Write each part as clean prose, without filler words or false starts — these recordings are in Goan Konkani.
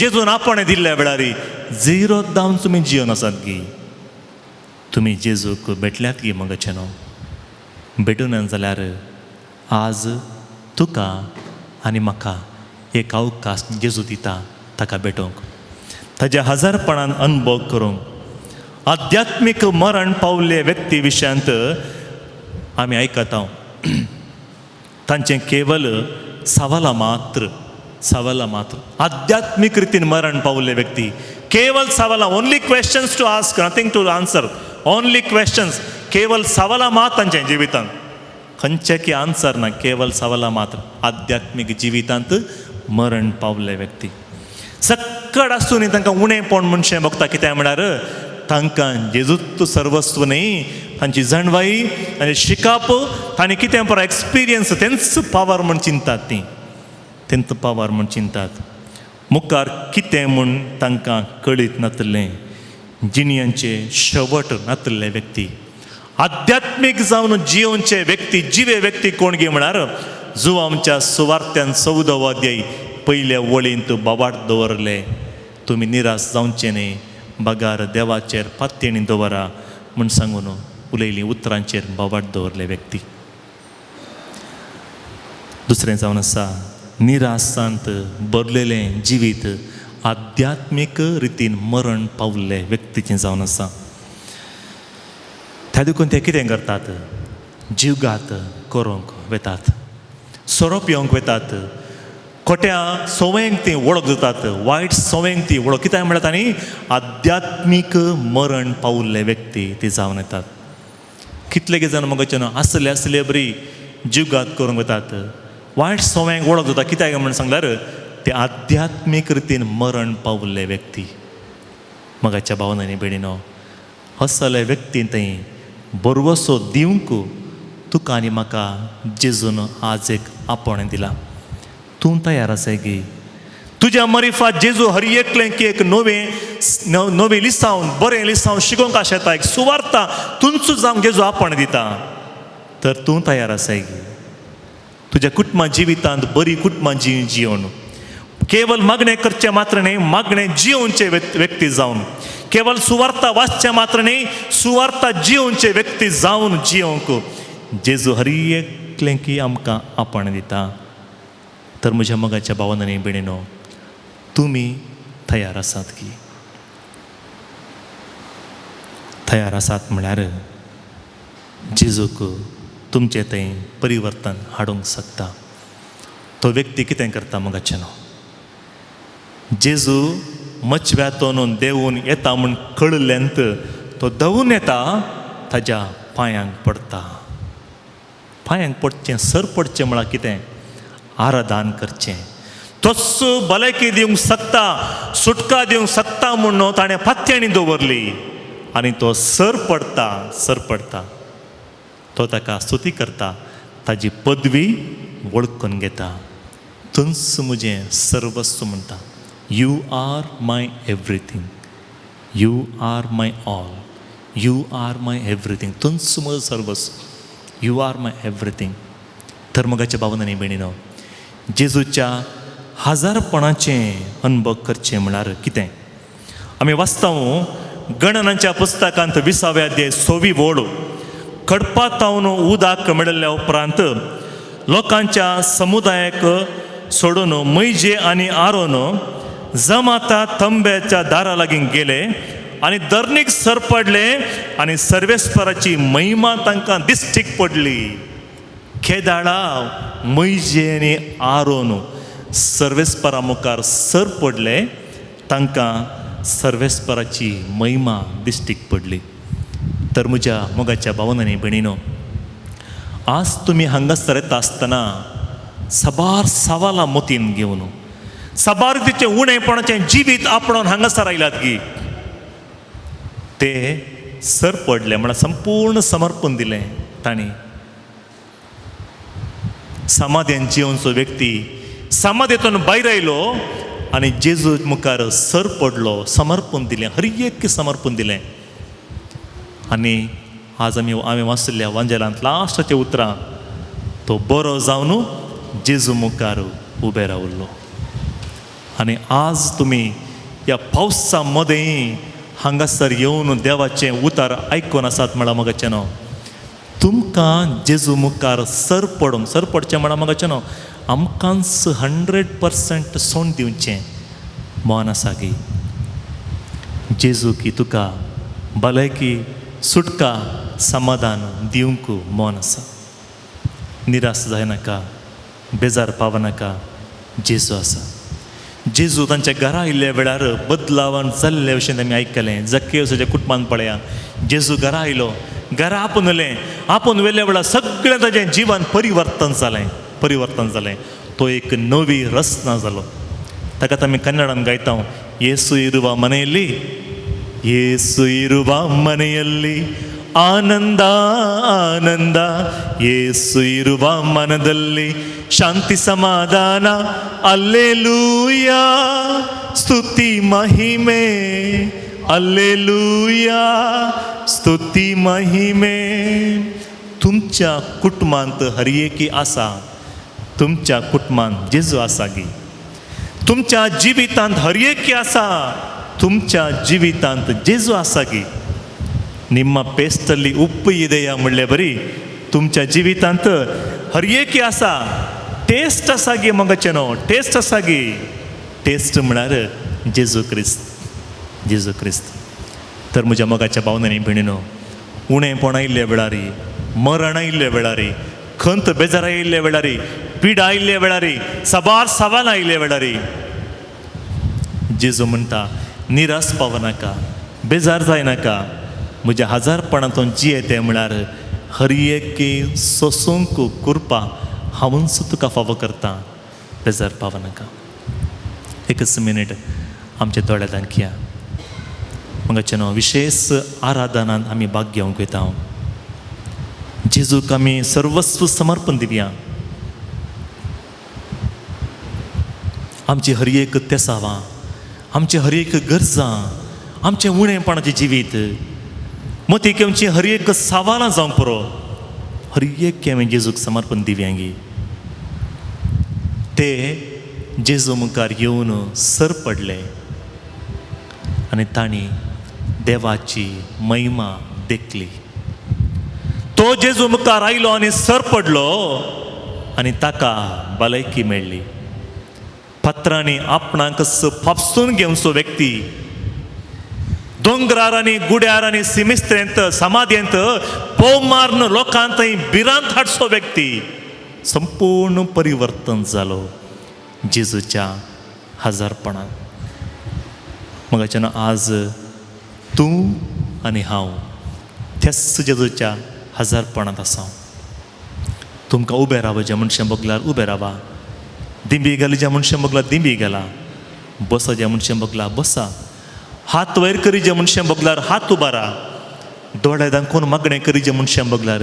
जेजून आपणें दिल्ल्या वेळार झिरो दावन तुमी जिवन आसात गी. तुमी जेजूक भेटल्यात गी मगाचें न्हू? भेटूना जाल्यार आज तुका आनी म्हाका एक अवकाश जेजू दिता ताका भेटोवंक, ताज्या हजारपणान अनुभव करूंक. आध्यात्मीक मरण पावल्ले व्यक्ती विशयांत आमी आयकता, तांचें केवल सवालां मात्र, सवालां मात्र. आध्यात्मीक रितीन मरण पावल्ले व्यक्ती केवल सवालां, only questions to ask, nothing to answer, only questions, केवल सवालां मात तांच्या जिवितांत, खंयचे की आन्सर ना, केवल सवालां मात्र. आध्यात्मीक जिवितांत मरण पावल्ले व्यक्ती सक्कड आसून तांकां उणेपण मनशें भोगता. कित्याक म्हळ्यार तांकां जेजूच सर्वस्व न्ही, तांची जाणवाई, तांचें शिकप, तांणी कितें पळय एक्सपिरियन्स, तेंच पावर म्हूण चिंतात तीं, तेंच पावर म्हूण चिंतात. मुखार कितें म्हूण तांकां कळीत नातलें, जिणयांचे शेवट नातले व्यक्ती, आध्यात्मीक जावन जियोवचे व्यक्ती, जिवे व्यक्ती कोण गी म्हळ्यार जो आमच्या सुवार्थ्यान 14वो अध्याय पयल्या वळींत बाबाट दवरले, तुमी निराश जावचे न्ही, बगार देवाचेर पात्यणी दवरा म्हूण सांगून उलयली उतरांचेर बाबाट दवरले व्यक्ती. दुसरें जावन आसा निराशांत भरलेलें जिवीत आध्यात्मीक रितीन मरण पावल्ले व्यक्तीचें जावन आसा. त्या देखून ते कितें करतात, जिवघात करूंक वेतात, सोरो पिवंक वेतात, खोट्या संवयेंक ती वळख जातात, वायट संवयेंक ती वळख. कित्याक म्हळ्यार तांणी आध्यात्मीक मरण पावल्ले व्यक्ती ती जावन येतात. कितले जाण मगचे न्हू आसले आसले बरी जिवघात करूंक वतात, वायट संवयेंक वळख जाता. कित्याक म्हण सांगल्यार ते आध्यात्मीक रितीन मरण पावल्ले व्यक्ती. मगाच्या भावनांनी भयणीनो, असले व्यक्ती थंय बरवसो दिवंक तुका आनी म्हाका जेजून आज एक आपोवणें दिलां. तूं तयार आसाय गी? तुज्या मरिफात जेजू हर एकलें की एक नवें नवें लिसांव, बरें लिसांव शिकोवंक आशेता, एक सुवार्ता तुमचो जावंक जेजू आपण दिता, तर तूं तयार आसाय गी? तुज्या कुटुंबा जिवितांत बरी कुटुंबां जियोवन केवल मागणें करचें मात्र न्ही, मागणें जियोवचे व्यक्ती जावन, केवल सुवार्ता वाचचें मात्र न्ही, सुवार्ता जियोवचे व्यक्ती जावन जियोवंक जेजू हर एकलें की आमकां आपण दिता. तर म्हज्या मोगाच्या भावान आनी भयणीनो, तुमी तयार आसात की? तयार आसात म्हळ्यार जेजूक तुमचें थंय परिवर्तन हाडूंक शकता. तो व्यक्ती कितें करता मोगाचें न्हू, जेजू मचव्यातोनून देंवून येता म्हूण कळिल्ल्यान तो धांवून येता, ताज्या पांयांक पडटा. पांयांक पडचें, सर पडचें म्हळ्यार कितें, आराधन करचें. तोच भलायकी दिवंक शकता, सुटका दिवंक शकता म्हूण ताणें पात्याणी दवरली आनी तो सर पडटा, सर पडटा. तो ताका स्तुती करता, ताजी पदवी वळखून घेता. तुंच म्हजें सर्वस्व म्हणटा. You are my everything, you are my all, you are my everything. तुंच म्हजो सर्वस्व, you are my everything. तर मोगाच्या भावान आनी भयणीनो, जेजूच्या हजारपणाचें अनुभव करचें म्हळ्यार कितें, आमी वाचता गणनाच्या पुस्तकांत 20व्या अध्याय 6वी वळ. खडपातावन उदक मेळिल्ल्या उपरांत लोकांच्या समुदायाक सोडून मैजे आनी आरोन जमाता तंब्याच्या दारा लागीं गेले आनी धरणीक सर पडले आनी सर्वेस्पराची महिमा तांकां दिश्टीक पडली. केदाळा मैजे आनी आरोन सर्वेस्परा मुखार सर पडले, तांकां सर्वेस्पराची महिमा दिश्टीक पडली. तर म्हज्या मोगाच्या भावान आनी भयणीनो, आज तुमी हांगासर येता आसतना साबार सवालां मतीन घेवन, साबार तिचें उणेपणाचें जिवीत आपणावन हांगासर आयल्यात की ते सर पडले म्हळ्यार संपूर्ण समर्पण दिलें तांणी. समाधेन जिवनचो व्यक्ती समाधेतून भायर आयलो आनी जेजू मुखार सर पडलो, समर्पण दिलें, हर एक समर्पण दिलें. आनी आज आमी वाचिल्ल्या वांजेलांत लास्टाचें उतरां, तो बरो जावन जेजू मुखार उबे रावलो. आनी आज तुमी ह्या पावसा मदें हांगासर येवन देवाचें उतार आयकून आसात म्हळ्यार मोगाचें न्हू, तुमकां जेजू मुखार सर पडूंक, सर पडचें म्हळ्यार मोगाचें न्हू, आमकांच 100% सोंड दिवचें मन आसा की जेजू की तुका भलायकी, सुटका, समाधान दिवंक मन आसा. निराश जायनाका, बेजार पावनाका, जेजू आसा. जेजू तांच्या घरा आयिल्ल्या वेळार बदलावान जाल्ले भशेन आमी आयकलें. जक्केवसाच्या कुटुंबान पळया, जेजू घरा आयलो, घरा आपून व्हेलें, आपून व्हेल्या वेळार सगळें ताजें जिवन परिवर्तन जालें, परिवर्तन जालें. तो एक नवी रचना जालो. ताका आमी कन्नडान गायता, येसू इरुवा मनेली, येसू इरुवा मनेयल्ली ಆನಂದ ಆನಂದ, ಯೇಸು ಇರುವ ಮನದಲ್ಲಿ ಶಾಂತಿ ಸಮಾಧಾನ, ಅಲ್ಲೆಲೂಯಾ ಸ್ತುತಿ ಮಹಿಮೆ, ಅಲ್ಲೆಲೂಯಾ स्तुती महिमे. तुमच्या कुटुंबांत हरयेकी आसा, तुमच्या कुटुंबांत जेजू आसा गी, तुमच्या जिवितांत हरयेकी आसा, तुमच्या जिवितांत जेजू आसा गी. ನಿಮ್ಮ ಪೇಸ್ಟಲ್ಲಿ ಉಪ್ಪು ಇದೆಯಾ म्हणले बरी तुमच्या जिवितांत हरयेकी आसा, टेस्ट आसा गी मोगाचें न्हू, टेस्ट आसा गी. टेस्ट म्हळ्यार जेजू क्रिस्त, जेजू क्रिस्त. तर म्हज्या मोगाच्या भावनांनी भयणीनो, उणेपण आयिल्ल्या वेळारी, मरण आयिल्ल्या वेळारी, खंत बेजार आयिल्ल्या वेळारी, पिडा आयिल्ल्या वेळारी, साबार सवाल आयिल्ल्या वेळारी, जेजू म्हणटा निराश पावनाका, बेजार जायनाका. म्हज्या हजारपणांतून जियेते म्हळ्यार हर एके सोसूंक कृपा हांवूच तुका फावो करता, बेजार पावनाका. एकच मिनीट आमच्या दोळे दांखया. मोगाचें न्हू, विशेष आराधनान आमी भाग घेवंक वयता. जेजूक आमी सर्वस्व समर्पण दिवया. आमची हर एक तेसावां, आमची हर एक गरजां, आमचें उणेपणाचें जिवीत, मतीक आमची हर एक सवालां जावंक पुरो, हर एक आमी जेजूक समर्पण दिवया गी. ते जेजू मुखार येवन सर पडले आनी तांणी देवाची महिमा देखली. तो जेजू मुखार आयलो आनी सर पडलो आनी ताका भलायकी मेळ्ळी. पत्रांनी आपणाक फापसून घेवचो व्यक्ती दोंगरार आनी गुड्यार आनी सिमिस्त्रेंत समाधेंत भोव मारून लोकांत थंय भिरांत हाडचो व्यक्ती संपूर्ण परिवर्तन जालो जेजूच्या हजारपणान. मोगाच्यान आज तूं आनी हांव त्याच जेजूच्या हजारपणांत आसा. तुमकां उबें रावा ज्या मनशां बगल्यार उबें रावा, दिंबी घाली ज्या मनशां बगल्यार दिंबी घाला, बसा ज्या मनशां बगला बसा, हात वयर करी ज्या मनशां बगल्यार हात उबारा, दोळे दाखोवन मागणें करी ज्या मनशां बगल्यार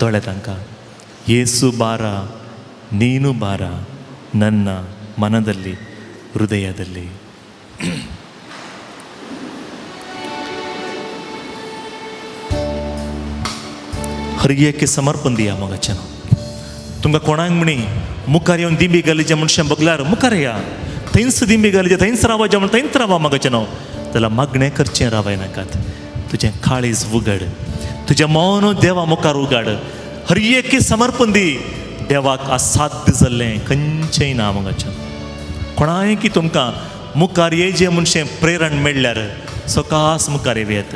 दोळे तांकां. येसू बारा, ನೀನು ಬಾರ ನನ್ನ ಮನದಲ್ಲಿ ಹೃದಯದಲ್ಲಿ. हरयेके समर्पण दिया मोगाचें. तुमकां कोणाक म्हणी मुखार येवन दिंबी घाली ज्या मनशां बगल्यार मुखार या, थंयच दिंबी घाली जे थंयच रावा ज्या म्हण थंयच रावा मोगाचें न्हू, जाल्यार मागणें करचें रावाय नाकात. तुजें काळीज उगड, तुजें मौन देवा मुखार उगाड, हरयेके समर्पण दी. देवाक असाध्य जाल्लें खंयचेंय ना मोगाचें. कोणाय की तुमकां मुखार ये जे मनशें प्रेरण मेळ्ळ्यार सकास मुखार येवयात.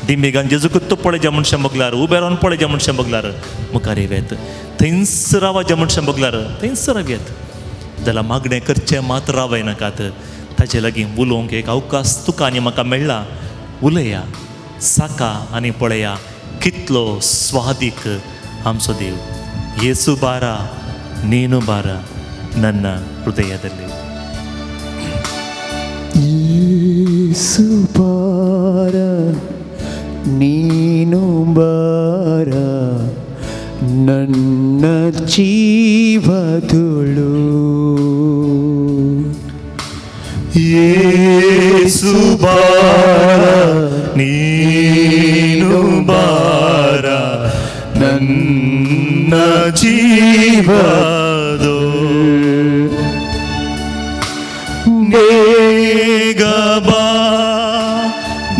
दिंबी घालून जेजूक पळय ज्या मनशां बगल्यार, उबे रावन पळय ज्या मनशां बगल्यार मुखार येवयात. थंयच रावा ज्या मनशां बगल्यार थंयच रावयात. जाल्यार मागणें करचें मात रावय नाकात. ताचे लागीं उलोवंक एक अवकाश तुका आनी म्हाका मेळ्ळा, उलया साका आनी पळया कितलो स्वादीक आमचो देव. येसू बारा, नीनु बारा ನನ್ನ ಹೃದಯದಲ್ಲಿ. ಯೇಸು ಬಾರ, ನೀನು ಬಾರ ನನ್ನ ಜೀವದುಳು. ಯೇಸು ಬಾರ, ನೀನು ಬಾರ ನನ್ನ ಜೀವದು.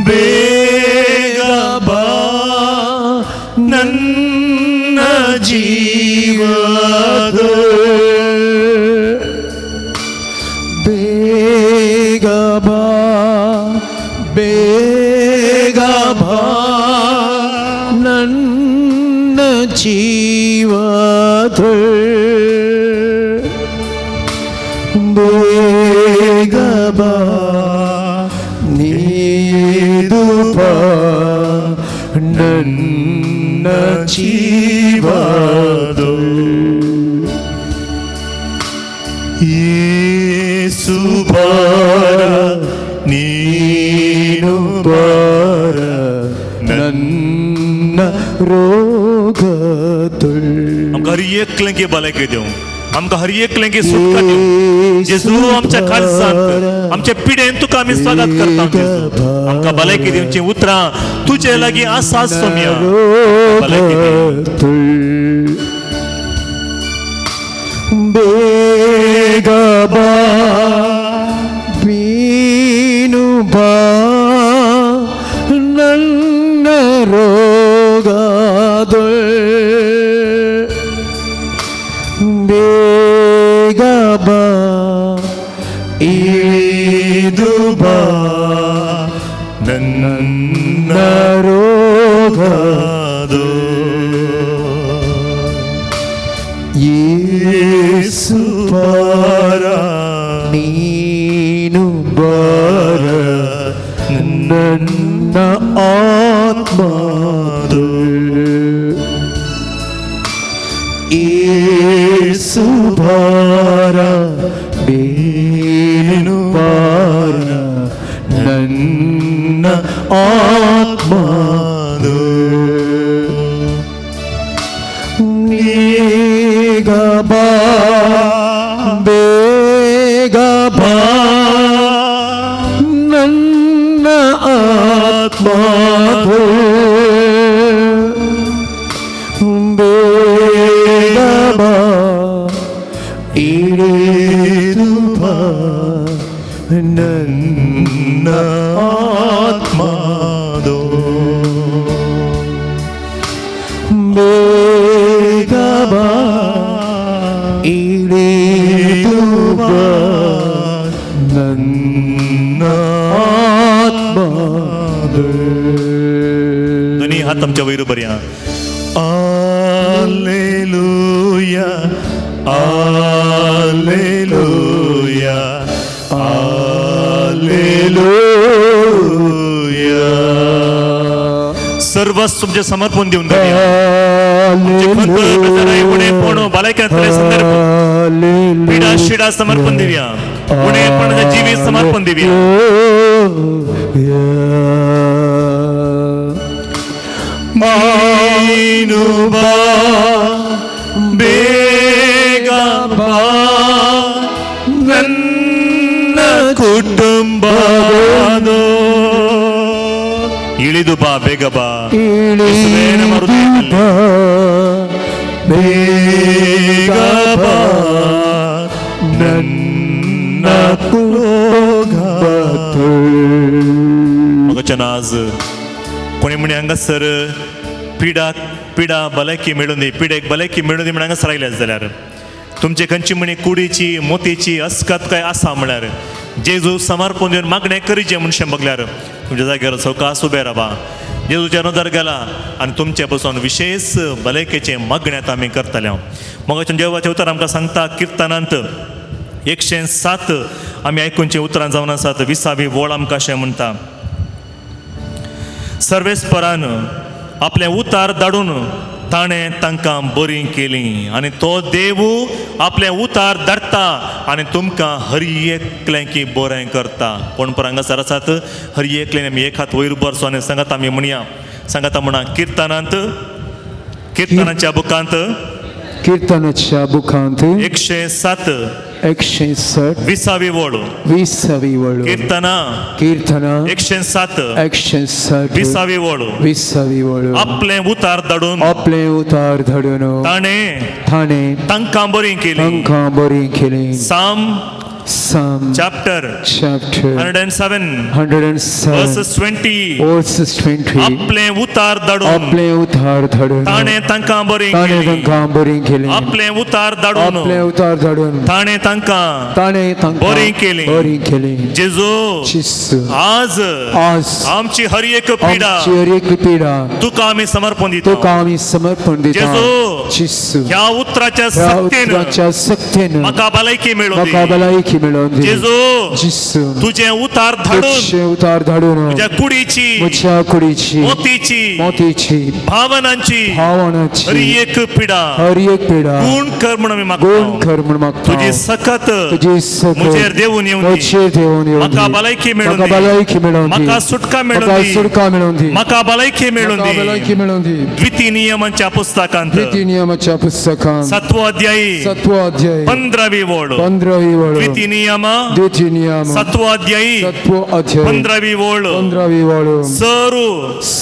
ಬೇಗ ಬಾ ನನ್ನ ಜೀವದ. ಬೇಗ ಬಾ, ಬೇಗ ಬಾ ನನ್ನ ಜೀವದ. ಬೇಗ ಬಾ ನೀದು ಬಾ ನನ್ನ ಜೀವದ. ಯೇಸು ಬಾರ, ನೀನು ಬಾರ ನನ್ನ ರೋಗದುಳ್. आमकां हर एकल्यांक भलायकी दिवं, आमकां हर एकल्यांक सुटका दिवं जेजू. आमच्या काळजांत, आमच्या पिडेन तुका आमी स्वागत करता जेजू. आमकां भलायकी दिवची उतरां तुजे लागीं आसा सोम्या. भलायकी दी. ರೋಗದುಳ್. ಬೇಗ ಬಾ, ನೀನು ಬಾ ನನ್ನ ರೋಗದುಳ್. ಬೇಗ ಬಾ, ಇದು ಬಾ ನನ್ನ ರೋಗ. ರೋಗದು. ಯೇಸು ಬಾರ, ನೀನು ಬಾರ ನನ್ನ ಆತ್ಮದು. ಯೇಸು ಬಾರ, ನೀನು ಬಾರ ನನ್ನ ಆತ್ಮದು. ಬೇಗ ಬಾ, ಬೇಗ ಬಾ ನನ್ನ ಆತ್ಮದು. ಬೇಗ ಬಾ, ಇಳಿದು ಬಾ ನನ್ನ ಆತ್ಮದು. ಬೇಗ ಬಾ, ಇಳಿದು ಬಾ ನನ್ನ ಆತ್ಮದು. दोन्ही हात आमच्या वयर बरया. आलेलुया, आलेलुया, आलेलुया. सर्वस्व तुमचे समर्पण दिवन करूया. आमचे खंत, बेजाराय, उणेपण, भलायकेंतले संदर्भ, पिडा शिडा समर्पण दिवया. उणेपणाचे जिवीत समर्पण दिवया. ನೀನು ಬಾ, ಬೇಗ ಬಾ ನನ್ನ ಕುಟುಂಬದೋ. ಇಳಿದು ಬಾ, ಬೇಗ ಬಾ ಯೇಸುವೇ ನಮ್ಮ ಹೃದಯದಲ್ಲಿ. ಬೇಗ ಬಾ ನನ್ನ मगच्यान आज कोणी म्हणी हांगासर पिडा पिडा भलायकी मेळून दी, पिडेक भलायकी मेळून दी म्हण हांगासर आयल्यात जाल्यार तुमचे खंयची म्हणी कुडीची मोतीची अस्कत काय आसा म्हळ्यार जेजू समर्पण दिवन मागणें करीचें मनशां बगल्यार तुमच्या जाग्यार सवकास उबे रावा. जेजूच्या नदर गेला आनी तुमचे पसून विशेष भलायकेचें मागण्यात आमी करतले. मगाच्यान देवाचें उतर आमकां सांगता किर्तनांत 107 आमी आयकुचीं उतरां जावन आसात. 20वी वळ आमकां अशें म्हणटा, सर्वेस्परान आपलें उतार धाडून ताणें तांकां बरीं केलीं आनी तो देवू आपलें उतार धाडटा आनी तुमकां हर एकल्यांकी बरें करता. कोण पर हांगासर आसात हर एकल्यान आमी एक हात वयर बरसो आनी सांगात आमी म्हणया. सांगाता म्हणा किर्तनांत, किर्तनाच्या बुकांत, कीर्तनाच्या बुकांत 107 107 20वी वळ. 20वी वळ. किर्तना कीर्तना 107 107 20वी वळ. 20वी वळ. आपलें उतार धाडून आपले उतार धाडून ताणें थाणे तांकां बरीं केलीं. तांकां बरी केली. साम Psalm chapter chapter 107 107 verses 20 verses 20. आपले उतार धाडून आपले उतार धाडून ताणें तांकां बरी ताणें केली. तांकां बरी केली. आपले उतार धाडून आपले उतार धाडून ताणें तांकां ताणें तांकां बरी केली. बरी केली. जेजू जेजू आज आज आमची हर एक पिडा आमची हर एक पिडा तुका आमी समर्पण दिता. तुका आमी समर्पण दिता. जेजू जेजू ह्या उतराच्या ह्या सक्तीन उतराच्या सक्तीन म्हाका भलायकी मेळूं म्हाका दी. भलायकी मेळोवन दी. जेजू जेजू तुजें उतार धाडून तुजें उतार धाडून तुज्या कुडीची म्हज्या कुडीची मोतीची मोतीची भावनांची भावनाची हर एक पिडा हर एक पिडा गुण कर म्हणून आमी गुण मागता. कर म्हूण मागता. तुजी सकत तुजी सकत म्हजेर देवून येवं दी. म्हजेर देवून येवं दी. म्हाका भलायकी मेळूं म्हाका दी. भलायकी मेळोवन दी. म्हाका सुटका मेळूं म्हाका दी. सुटका मेळोवन दी. म्हाका भलायकी मेळूं म्हाका भलायकी दी. मेळोवन दी. द्वितीय नियमांच्या पुस्तकांत द्वितीय नियमाच्या पुस्तकांत सातवो अध्यायी सातवो अध्याय 15वी ओळ. 15वी ओळ. द्वितीय नियम द्वितीय नियम सातवो अध्यायी सातवो अध्याय 15वी ओळ. 15वी ओळ. सरू स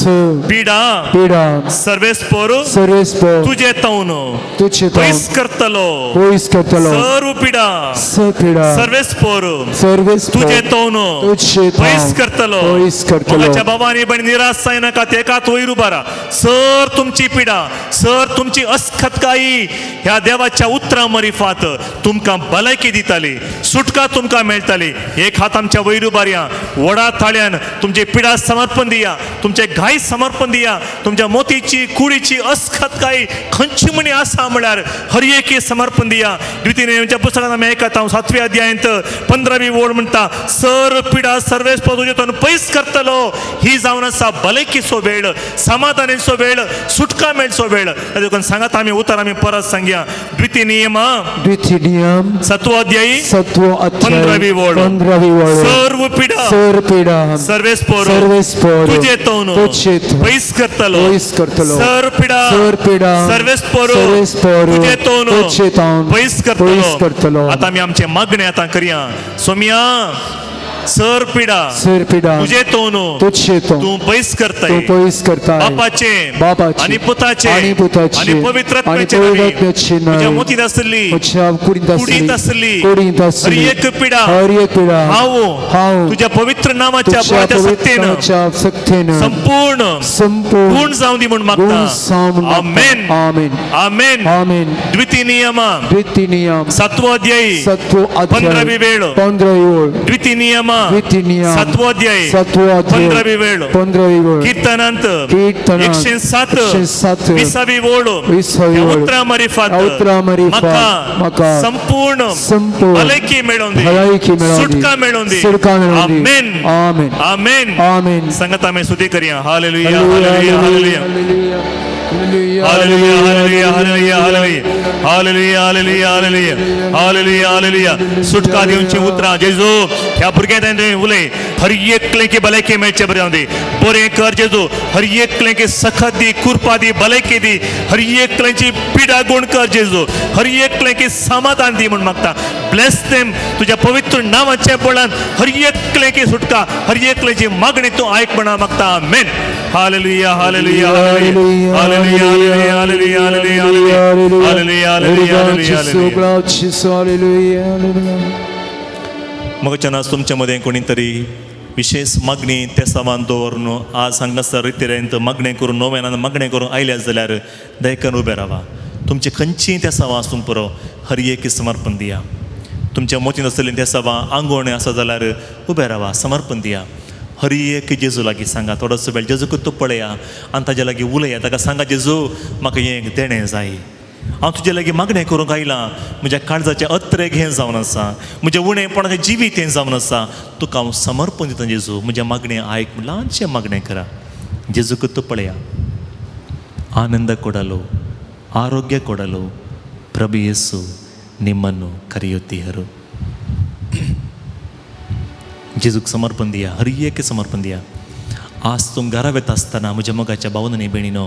पिडा पिडा सर्वेस्पोर सर्वेस्पोर तुजे तवन तुजे पयस करतलो. पयस करतलो. सरू पिडा स पिडा सर्वेस्पोर सर्वेस्पोर तुजे तवन तुजे पयस करतलो. पयस करतलो. मोगाच्या बाबांनी पण निराश जायनाका, तेकात वयर उबारा. सर तुमची पिडा, सर तुमची अस्खतकाई ह्या देवाच्या उतरां मरिफात तुमकां भलायकी दिताली, सुटका तुमकां मेळटाली. एक हात आमच्या वयर उबारया, व्हडा थाळ्यान तुमची पिडा समर्पण दिया, तुमचे घाय समर्पण दिया. तुमच्या मोतीची कुडीची अस्खतकाई खंयची म्हणी आसा म्हळ्यार हर एकी समर्पण दिया. द्वितीय नियमाच्या पुस्तकांत आमी आयकता 7व्या अध्यायांत 15वी ओळ म्हणटा, सर पिडा सर्वेस तुजे तो पयस करतलो. ही जावन आसा भलायकीचो वेळ, समाधानाचो वेळ, सुटका मेळचो वेळ. देखून सांगात आमी उतर आमी परत सांगया. द्वितीय नियम द्वितीय नियम सातवो अध्यायी सातवो अध्याय 15वी ओळ. 15वी ओळ. सर्व पिडा सर पिडा सर्वेस्पोर सर्वेस्पोर तुजे तवन तुजे तवन पयस करतलो. पयस करतलो. सर पिडा सर पिडा सर्वेस्पोर सर्वेस्पोर तुजे तवन तुजे तवन पयस पयस करतलो. करतलो. आता आमी आमचे मागणे आतां करया. सोमिया सर पिडा सर पिडा तुजे तवन तुजे तवन तूं पयस करताय. तूं पयस करताय. बापाचे बापाचे आनी पुताचे आनी पुताचे आनी पवित्र आनी पवित्रात्म्याचे नांव. तुज्या मोतींत आसली म्हज्या कुडींत कुडींत आसली आसली कुडींत हर आसली एक पिडा हर एक पिडा हांव हांव तुज्या पवित्र नामाच्या तुज्या बळाच्या पवित्र सत्तेन नामाच्या सक्तेन संपूर्ण संपूर्ण गुण जावं दी म्हूण गुण मागता. जावं म्हूण मागता. आमेन. आमेन. आमेन. आमेन. द्वितीय नियम द्वितीय नियम सातवो अध्यायी सातवो अध्याय 15वी वेळ. 15वी ओळ. द्वितीय नियम द्वितीय नियम सातवो अध्याय सातवो अध्याय 15वी वेळ. 15वी ओळ. कीर्तनांत कीर्तनांत 107 107 20वी ओळ. 20वी ह्या ओळ. उतरां मरिफात ह्या उतरां मरिफात म्हाका म्हाका संपूर्ण संपूर्ण भलायकी मेळोवन दी, भलायकी मेळोवन दी, सुटका मेळोवन दी. सुटका मेळोवन दी. आमेन. आमेन. आमेन. आमेन. संगत आमी स्तुती करया. Hallelujah hallelujah hallelujah hallelujah hallelujah hallelujah hallelujah hallelujah hallelujah hallelujah hallelujah hallelujah. सुटका दिवची उतरां जेजू ह्या भुरग्यांक तुवें उलय. हर एकले की भलायकी मेळचे बरें जावं दी. बरें कर जेजू, हर एकले की सखत दी, कृपा दी, भलायकी दी. हर एकल्याची पिडा गुण कर जेजू, हर एकले की समाधान दी म्हूण मागता. ब्लेस देम तुज्या पवित्र नामाच्या बळान. हर एकले की सुटका, हर एकल्याची मागणी तूं आयक म्हणा मागता. आमेन. Hallelujah hallelujah hallelujah hallelujah hallelujah hallelujah hallelujah hallelujah hallelujah. Hallelujah. मगच्यान आज तुमच्या मदें कोणी तरी विशेष मागणी त्या सामान दवरून आज हांगासर रितीरेंत मागणें करून नव्यान मागणें करून आयल्या जाल्यार दयकन उबें रावा. तुमची खंयचीय त्या सवा आसूंक पुरो, हर एक समर्पण दिया. तुमच्या मोतीन आसतली त्या सवा आंगवणें आसा जाल्यार उबें रावा, समर्पण दिया. हर एक जेजू लागीं सांगा. थोडोसो वेळ जेजूक तूं पळया आनी ताज्या लागीं उलया. ताका सांगा, जेजू म्हाका हें देणें जाय, हांव तुजे लागीं मागणें करूंक आयलां. म्हज्या काळजाचें अत्रेग हें जावन आसा, म्हजें उणेपणाचें जिवीत हें जावन आसा. तुका हांव समर्पण दिता जेजू, म्हजें मागणें आयक. ल्हानशें मागणें करा. जेजूक तूं पळया. ಆನಂದ ಕೊಡಲು, ಆರೋಗ್ಯ ಕೊಡಲು ಪ್ರಭು ಯೇಸು ನಿಮ್ಮನ್ನು ಕರೆಯುತ್ತೀಯರು. जेजूक समर्पण दिया, हर एक समर्पण दिया. आज तूं घरा वेता आसतना म्हज्या मोगाच्या भावनांनी भयणीनो,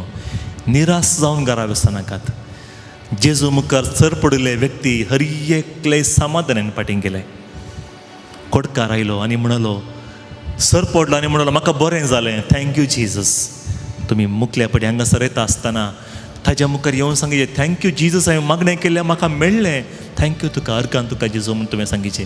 निराश जावन घरा वचनाकात. जेजू मुखार चर पडिल्ले व्यक्ती हर एकले समाधानान फाटीं गेले. कोटकार आयलो आनी म्हणलो, सर पडलो आनी म्हणलो, म्हाका बरें जालें, thank you Jesus. तुमी मुखल्या पडी हांगासर येता आसतना ताज्या मुखार येवन सांगिचें, thank you Jesus, हांवें मागणें केल्लें म्हाका मेळ्ळें, thank you तुका, अर्गान तुका जेजू म्हूण तुवें सांगिचें.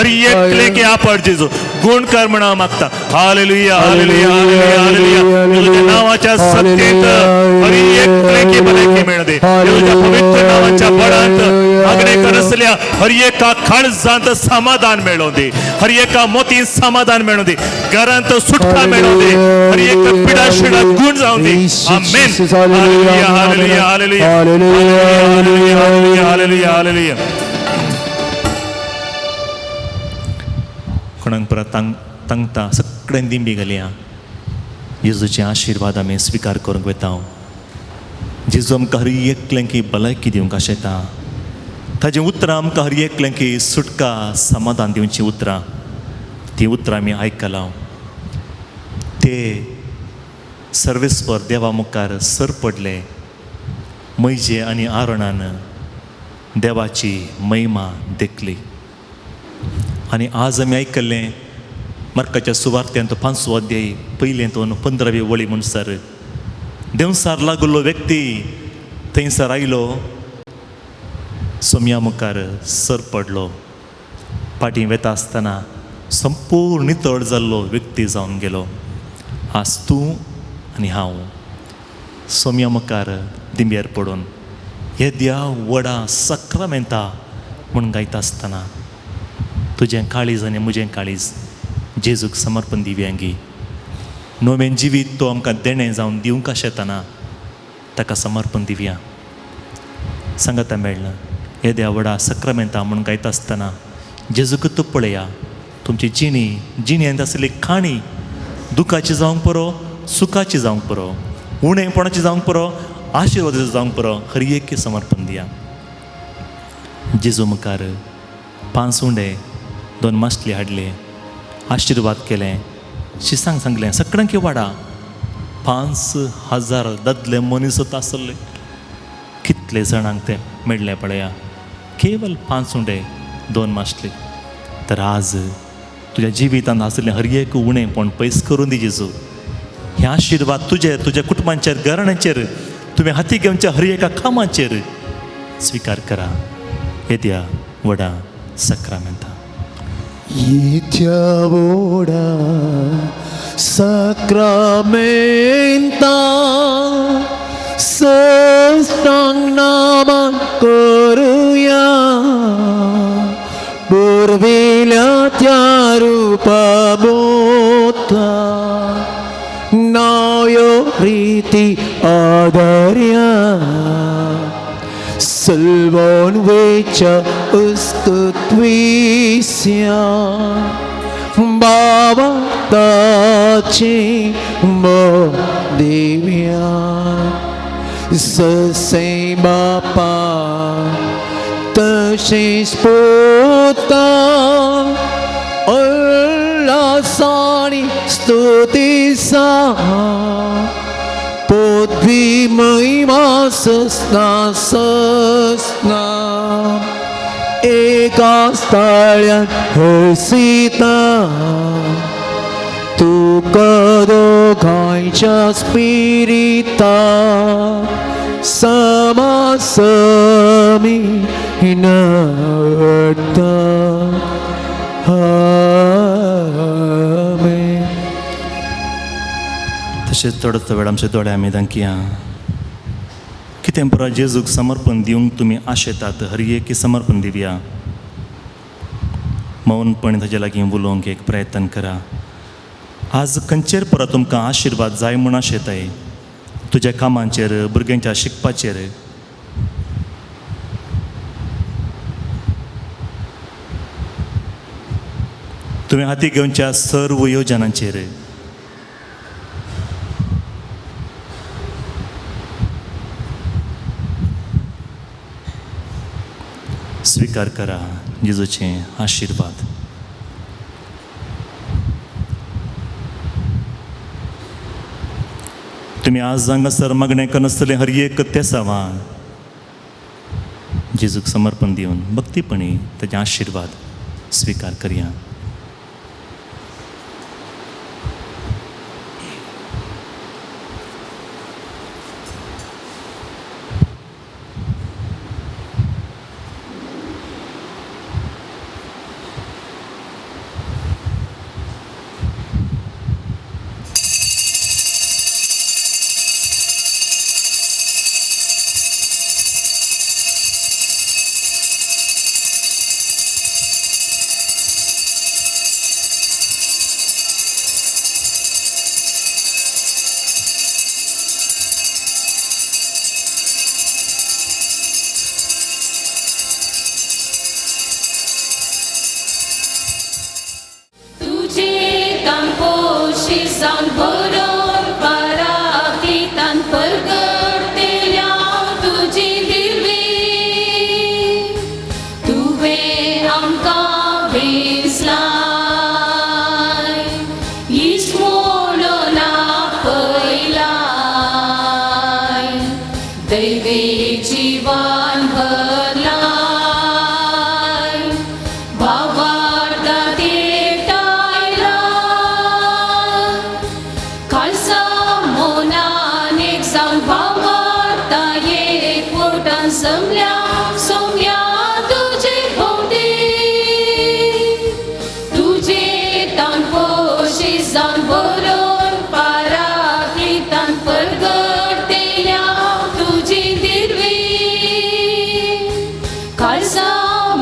हर एकले की आपड जेजू गुण कर म्हणून हांव मागता. Hallelujah hallelujah hallelujah hallelujah. तुज्या नांवाच्या सत्तेंत हर एकले की भलायकी मेळूं दी. तुज्या पवित्र नांवाच्या बळांत मागणे करसल्या हर एका काळजांत समाधान मेळूं दी, हर एका मोतीन समाधान मेळूं दी, घरांत सुटका मेळूं दी, हर एक पिडा शिडा गुण जावं दी. आमेन. Hallelujah hallelujah hallelujah hallelujah hallelujah hallelujah hallelujah. कोणाक परत तांगता सगळ्यां दिंबी घालया. जेजूचे आशिर्वाद आमी स्विकार करूंक वता. जेजू आमकां हर एकल्यांकी भलायकी दिवंक आशेता. ताजीं उतरां आमकां हर एकल्यांकी सुटका समाधान दिवचीं उतरां, तीं उतरां आमी आयकलां. ते सर्वेस्पर देवा मुखार सर पडले. मैजे आनी आरणान देवाची महिमा देखली. आनी आज आमी आयकल्लें मार्काच्या सुवार्त्यांत 5वो अध्याय पयलें दोन 15वी वळी म्हणसर देंवसार लागुल्लो व्यक्ती थंयसर आयलो, सोम्या मुखार सर पडलो. फाटीं वेता आसतना संपूर्ण नितळ जाल्लो व्यक्ती जावन गेलो. आज तूं आनी हांव सोम्या मुखार दिंब्यार पडून येद्या व्हडा सक्रामेंता म्हूण गायता आसतना तुजें काळीज आनी म्हजें काळीज जेजूक समर्पण दिवयांगी. नवें जिवीत तो आमकां देणें जावन दिवंक आशेतना ताका समर्पण दिवया. सांगाता मेळना येद्या व्हडा सक्रामेंता म्हूण गायता आसतना जेजूक तूं पळया. तुमची जिणी जिणेंत आसली काणी दुखाची जावंक पुरो, सुखाची जावंक पुरो, उणेपणाची जावंक पुरो, आशिर्वादाची जावंक पुरो, हर एक समर्पण दिया. जेजू मुखार 5 उंडे 2 मासली हाडले, आशिर्वाद केले, शिसांक सांगलें सगळ्यांक वाडा. 5000 दादले मनीस आसले. कितले जाणांक ते मेळ्ळे पळया, केवल 5 उंडे 2 मासली. तर आज तुज्या जिवितांत आसलें हर एक उणेपण पयस करून दी जेजू. हे आशिर्वाद तुजे तुज्या कुटुंबांचेर घराण्यांचेर तुवें हाती घेवच्या हर एका कामाचेर स्विकार करा. येद्या व्हडा सक्रामेंता. येद्या व्हडा सक्रामेंता सस्तांग नामान करुया, पुर्विल्या त्या रुपा बोता नायो रीती आदर्या, सल्वोन वेच्या उस्तुत्विस्या बाबा ताचे देव्या, ससे बापा तशेंच पोता उल्लासानी स्तुती सा पोद्वी महिमा सस्ना सस्ना एका स्थाळ्यान हर्षिता तुका दोगांयच्या स्पिरिता समासमी नडता. आमेन. तशेंच थोडो वेळ आमच्या दोळे आमी दांकया. कितें पुरो जेजूक समर्पण दिवंक तुमी आशेतात, हर एक समर्पण दिवया. मौनपणी ताजे लागीं उलोवंक एक प्रयत्न करा. आज खंयचेर परत तुमकां आशिर्वाद जाय म्हूण आशेताय, तुज्या कामांचेर, भुरग्यांच्या शिकपाचेर. तुवें हाती घेवच्या सर्व योजनांचेर. स्विकार करा जेजूचे आशिर्वाद. तुमी आज हांगासर मागणें करनासतलें हर एक तेसावान जेजूक समर्पण दिवन भक्तीपणी ताजे आशिर्वाद स्विकार करया. जावन बरोवन पराक्लितान परगटतेल्या तुजी दिर्वी तुवें आमकां वेंचलाय इश्ट म्हणून आपयलाय दैवी जिवान भरलाय भावार्था एकठांयलाय खालसा मोनान एक जावन भावार्था एकवटान जमल्या सोम्या तुजे भोंवती तुजे तान पोशी जावन बरोवन पराक्लितान परगटतेल्या तुजी दिर्वी खालसा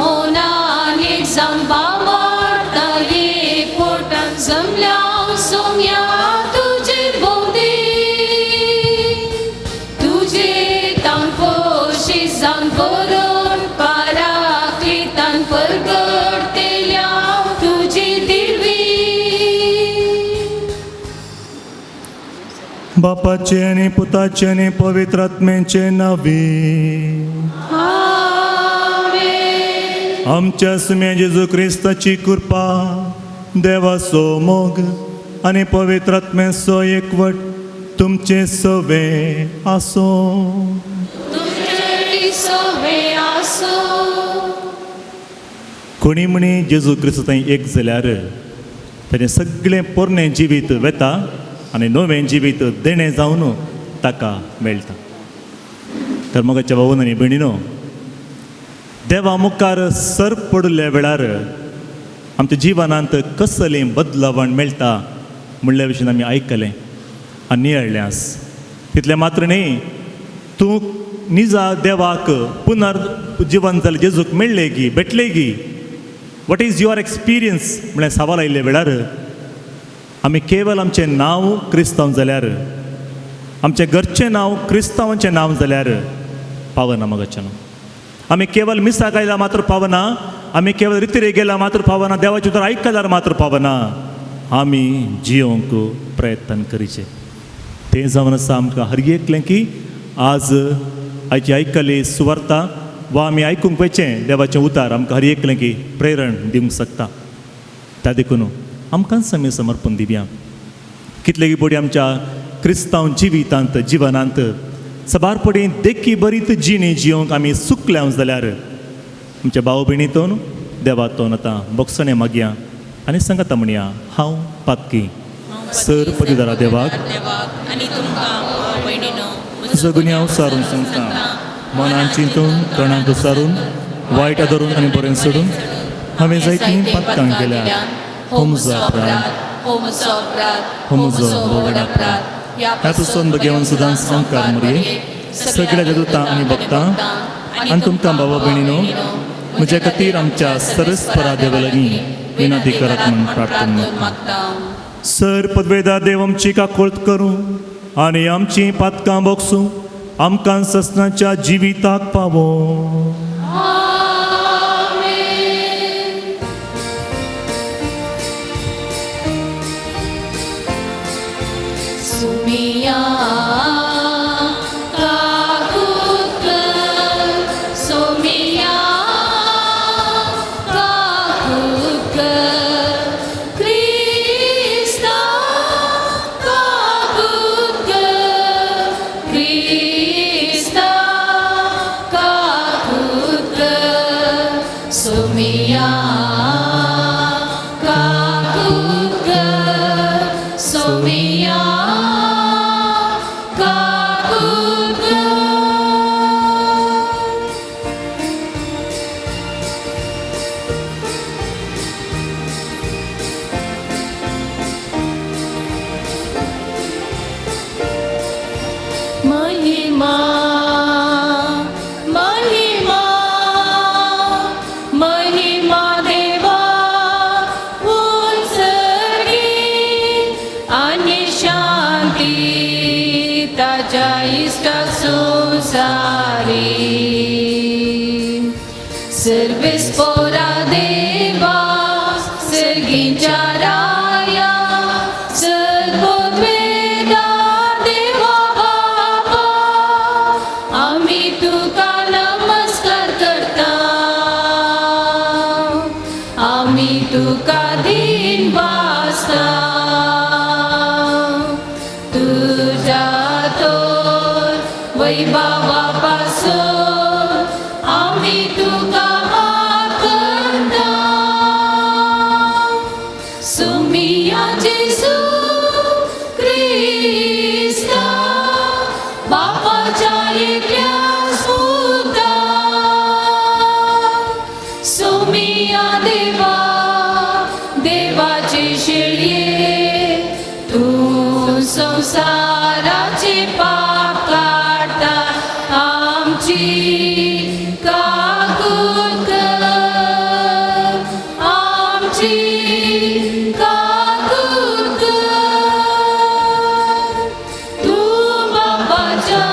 मोनान एक जावन भावार्था एकवटान जमल्या सोम्या तुजे भोंवती तुजे तान पोशी जावन बरोवन पराक्लितान परगटतेल्या तुजी दिर्वी. बापाचे आनी पुताचे आनी पवित्र आत्म्याचे नावे. आमेन. आमच्या सुम्या जेजू क्रिस्ताची कृपा, देवाचो मोग आनी पवित्र आत्म्याचो एकवट तुमचे सवे आसो. तुमचे सवे आसो. कोणी म्हणी जेजू क्रिस्त थंय एक जाल्यार ताजें सगळें पोरणें जिवीत वेता आनी नवें जिवीत देणें जावन ताका मेळटा. तर मोगाच्या भावन आनी भयणीनो, देवा मुखार सर पडिल्ल्या वेळार आमच्या जिवनांत कसलें बदलावण मेळटा म्हणल्या विशीं आमी आयकलें आनी नियाळ्ळें आस. तितलें मात्र न्ही, तूं निजा देवाक पुनर जिवन जालें जेजूक मेळ्ळें गी, भेटलें गी, what is your experience म्हळ्यार सवाल आयिल्ल्या वेळार आमी केवल आमचें नांव क्रिस्तांव जाल्यार, आमचें घरचें नांव क्रिस्तांवांचें नांव जाल्यार पावना. मोगाचें न्हू, आमी केवल मिसाक आयल्यार मात्र पावना, आमी केवल रितीरे गेल्यार मात्र पावना, देवाचें उतर आयकल्यार मात्र पावना, आमी जियोंक प्रयत्न करीचे. तें जावन आसा आमकां हर एकलें की आज आयची आयकली सुवार्ता वा आमी आयकूंक वयचें देवाचें उतार आमकां हर एकलें की प्रेरण दिवंक शकता. त्या देखून आमकांच आमी समर्पण दिवया. कितले पडी आमच्या क्रिस्तांव जिवितांत जिवनांत सबार पडी देखी बरीत जिणी जियोंक आमी चुकल्या जाल्यार आमच्या भाव भयणीतून देवातून आतां बोगसणें मागया आनी सांगता म्हणया, हांव पातकी सर पदवीदारा देवाक देवाक आनी तुमकां भाव भयणीनो तुजो गुन्यांव सारून सांगता, मनान चिंतून तणाक सारून वायट धरून आनी बरें सोडून हांवें जायतीं पातकां केल्या. हो म्हजो अपराध, हो म्हजो अपराध, हो म्हजो व्हड अपराध. ह्या पसून घेवन सुदां संकार मरये सगळ्या देवता आनी भक्तां आनी तुमकां बाबा भयणीनो म्हज्या खातीर आमच्या सरस्परा देवा लागीं विनंती करात म्हूण प्रार्थना मागता. सर पदवेदार देव आमची काकोळत करूं आनी आमची पातकां बोगसूं आमकां ससनाच्या जिविताक पावो. आमेन. सुमिया काकूत कर, सोमिया काकूत कर, क्रिस्ता काकूत कर, क्रिस्ता काकूत कर, सोमिया काकूत कर, सोमिया काकूत कर. महिमा महिमा महिमा देवा उंचगी आणि शांती ताच्या इश्टा संसारी. सर्वेस पोरा देवा सर्गीच्या राया सद्बोधाची वैभवा पासून आमी तुका हात करता. सुमिया जेजू क्रिस्ता बापाच्या एकल्या पुता, सुमिया देवा देवाचे शेळये, तूं संवसाराचे पाप काडटा, आमची काकूत कर, आमची काकूत कर. तूं बापाच्या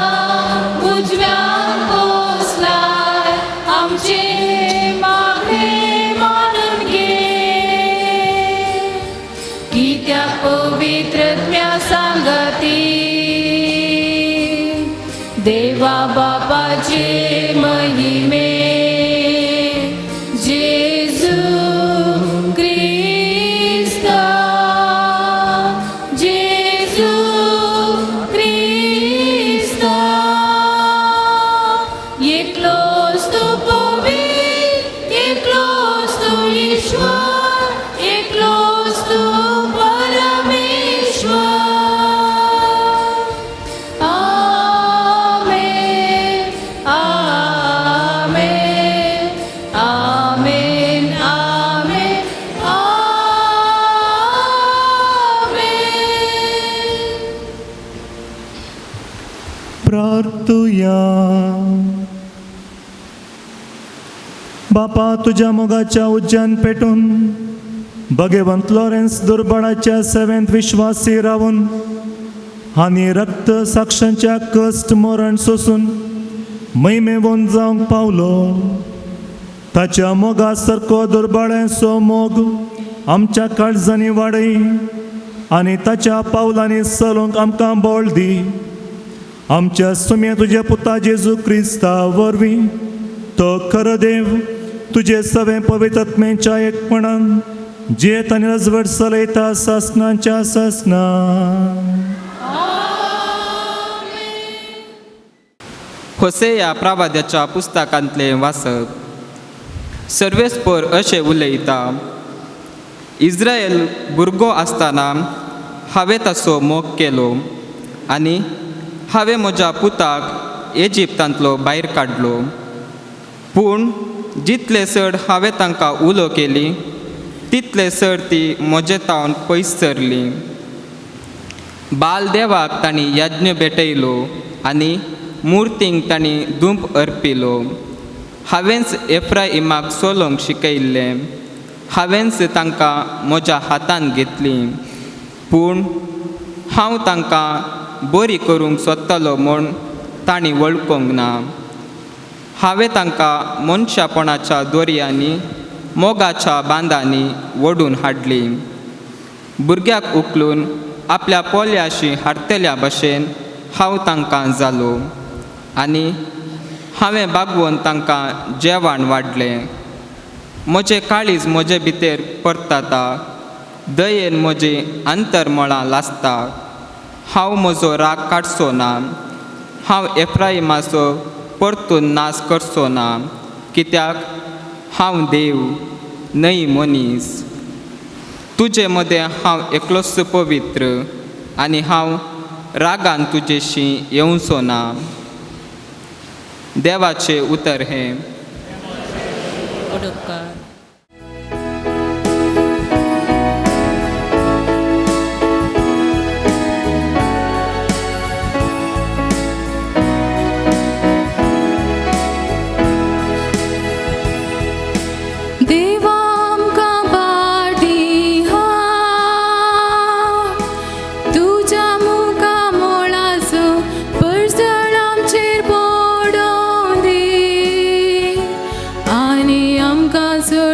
उजव्यान बसलाय, आमचे मागणे मानून घे, कित्याक पवित्रत्म्या सांगती देवा बापाचे महिमे जेजू क्रिस्ता, जेजू क्रिस्ता, एकलोच तूं पवित्र, एकलोच तूं ईश्वर, एकलोच तूं परमेश्वर. आमेन, आमेन, आमेन, आमेन, आमेन. प्रार्थुया. बापा, तुज्या मोगाच्या उज्यान पेटून भगवंत लॉरेन्स दुर्बळाच्या सेवेंत विश्वासी रावून आनी रक्त साक्षांच्या कश्ट मरण सोसून महिमेवंत जावंक पावलो. ताच्या मोगा सारको दुर्बळ्यांचो मोग आमच्या काळजांनी वाडय आनी ताच्या पावलांनी चलूंक आमकां बळ दी. आमच्या सुम्या तुज्या पुता जेजू क्रिस्ता वरवीं, तो खरो देव, तुजे सवें पवित्रत्मेच्या एकपणान जियेत आनी रजवट चलयता सासनाच्या सासना. होसेया प्रवाद्याच्या पुस्तकांतलें वाचप. सर्वेस्पर अशें उलयता, इस्रायल भुरगो आसतना हांवें ताचो मोग केलो आनी हांवें म्हज्या पुताक इजिप्तांतलो भायर काडलो. पूण जितले चड हांवें तांकां उलो केली तितले चड ती म्हजे तावन पयस सरली. बाल देवाक तांणी यज्ञ भेटयलो आनी मुर्तींक तांणी धूप अर्पिलो. हांवेंच एफ्राइमाक चलोवंक शिकयल्लें, हांवेंच तांकां म्हज्या हातान घेतलीं. पूण हांव तांकां बरी करूंक सोदतालो म्हूण तांणी वळखूंक ना. हांवें तांकां मनशापणाच्या दोरयांनी मोगाच्या बांदांनी ओडून हाडली. भुरग्याक उखलून आपल्या पोल्याशी हाडटल्या भशेन हांव तांकां जालो आनी हांवें बागवोन तांकां जेवण वाडलें. म्हजें काळीज म्हजे भितर परतता, दयेन म्हजी अंतरमळां लासता. हांव म्हजो राग काडचो ना, हांव एफ्राइमाचो परतून नाश करचो ना, कित्याक हांव देव न्हय मनीस. तुजे मदें हांव एकलोच पवित्र आनी हांव रागान तुजेशी येवचो ना. देवाचें उतर हें. उपकार. देवा आमकां वाट दी तुज्या मुखा मोळाचो परजळ आमचेर पडोवं दी आनी आमकां चड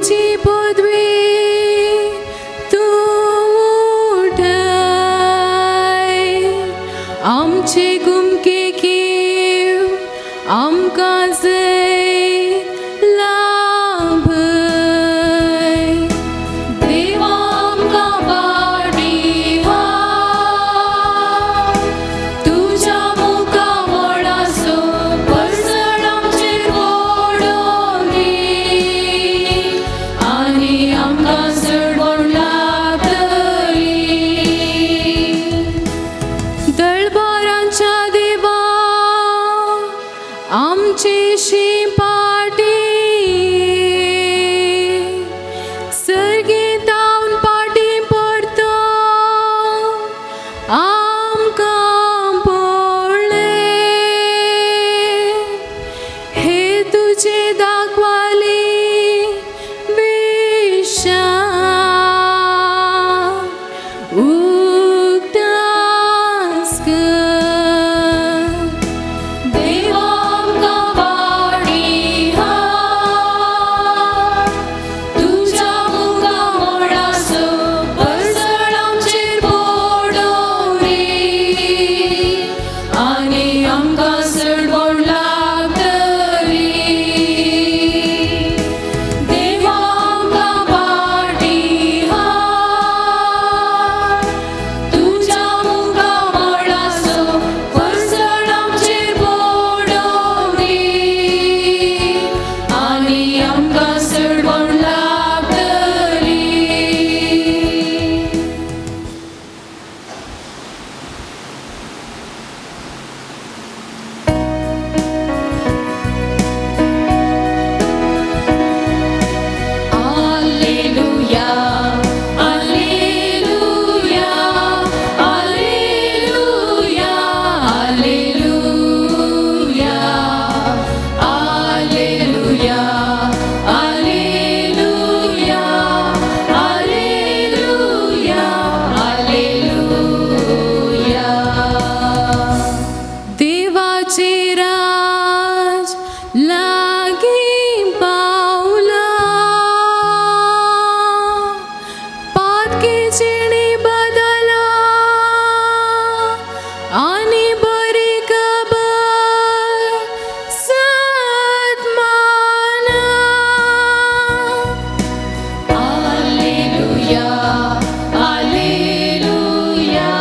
तुजी पदवी तूं उठय आमचे गुमके कीव आमकां जय लाभय देवा आमकां वाडीहा तुज्या मुखा मोडासो परसळ आमचेर पडोनी आनी आमकां चडवण लागतली दळबारांच्या देवा आमची शिपाटी सर्गीतावन पाटी पडतो आमकां पळय हे तुझे दाखवाली विशा उगडास कर देवा आमकां वाडीहा तुज्या मुखा मोडासो परसळ आमचेर पडोनी आनी आमकां चडवण लागतली देवा आमकां वाडीहा तुज्या मुखा मोडासो परसळ आमचेर पडोनी आनी आमकां चडवण लागतली. Alleluia, Alleluia, Alleluia, Alleluia, Alleluia, Alleluia, Alleluia, Alleluia. देवाचे राज लागीं पावला पातकी जिणी बदला आनी बरी खबर सतमाना. Alleluia, Alleluia,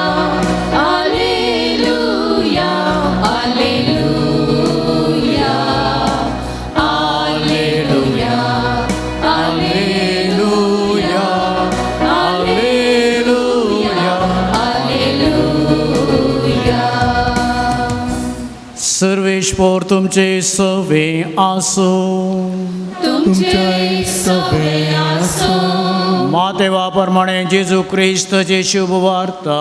Alleluia, Alleluia, Alleluia, Alleluia, Alleluia, Alleluia. Sarveshwar तुमचे सवे आसो. तुमचे सवे आसो. मातेवा प्रमाणे जेजू क्रिस्तची शुभ वार्ता.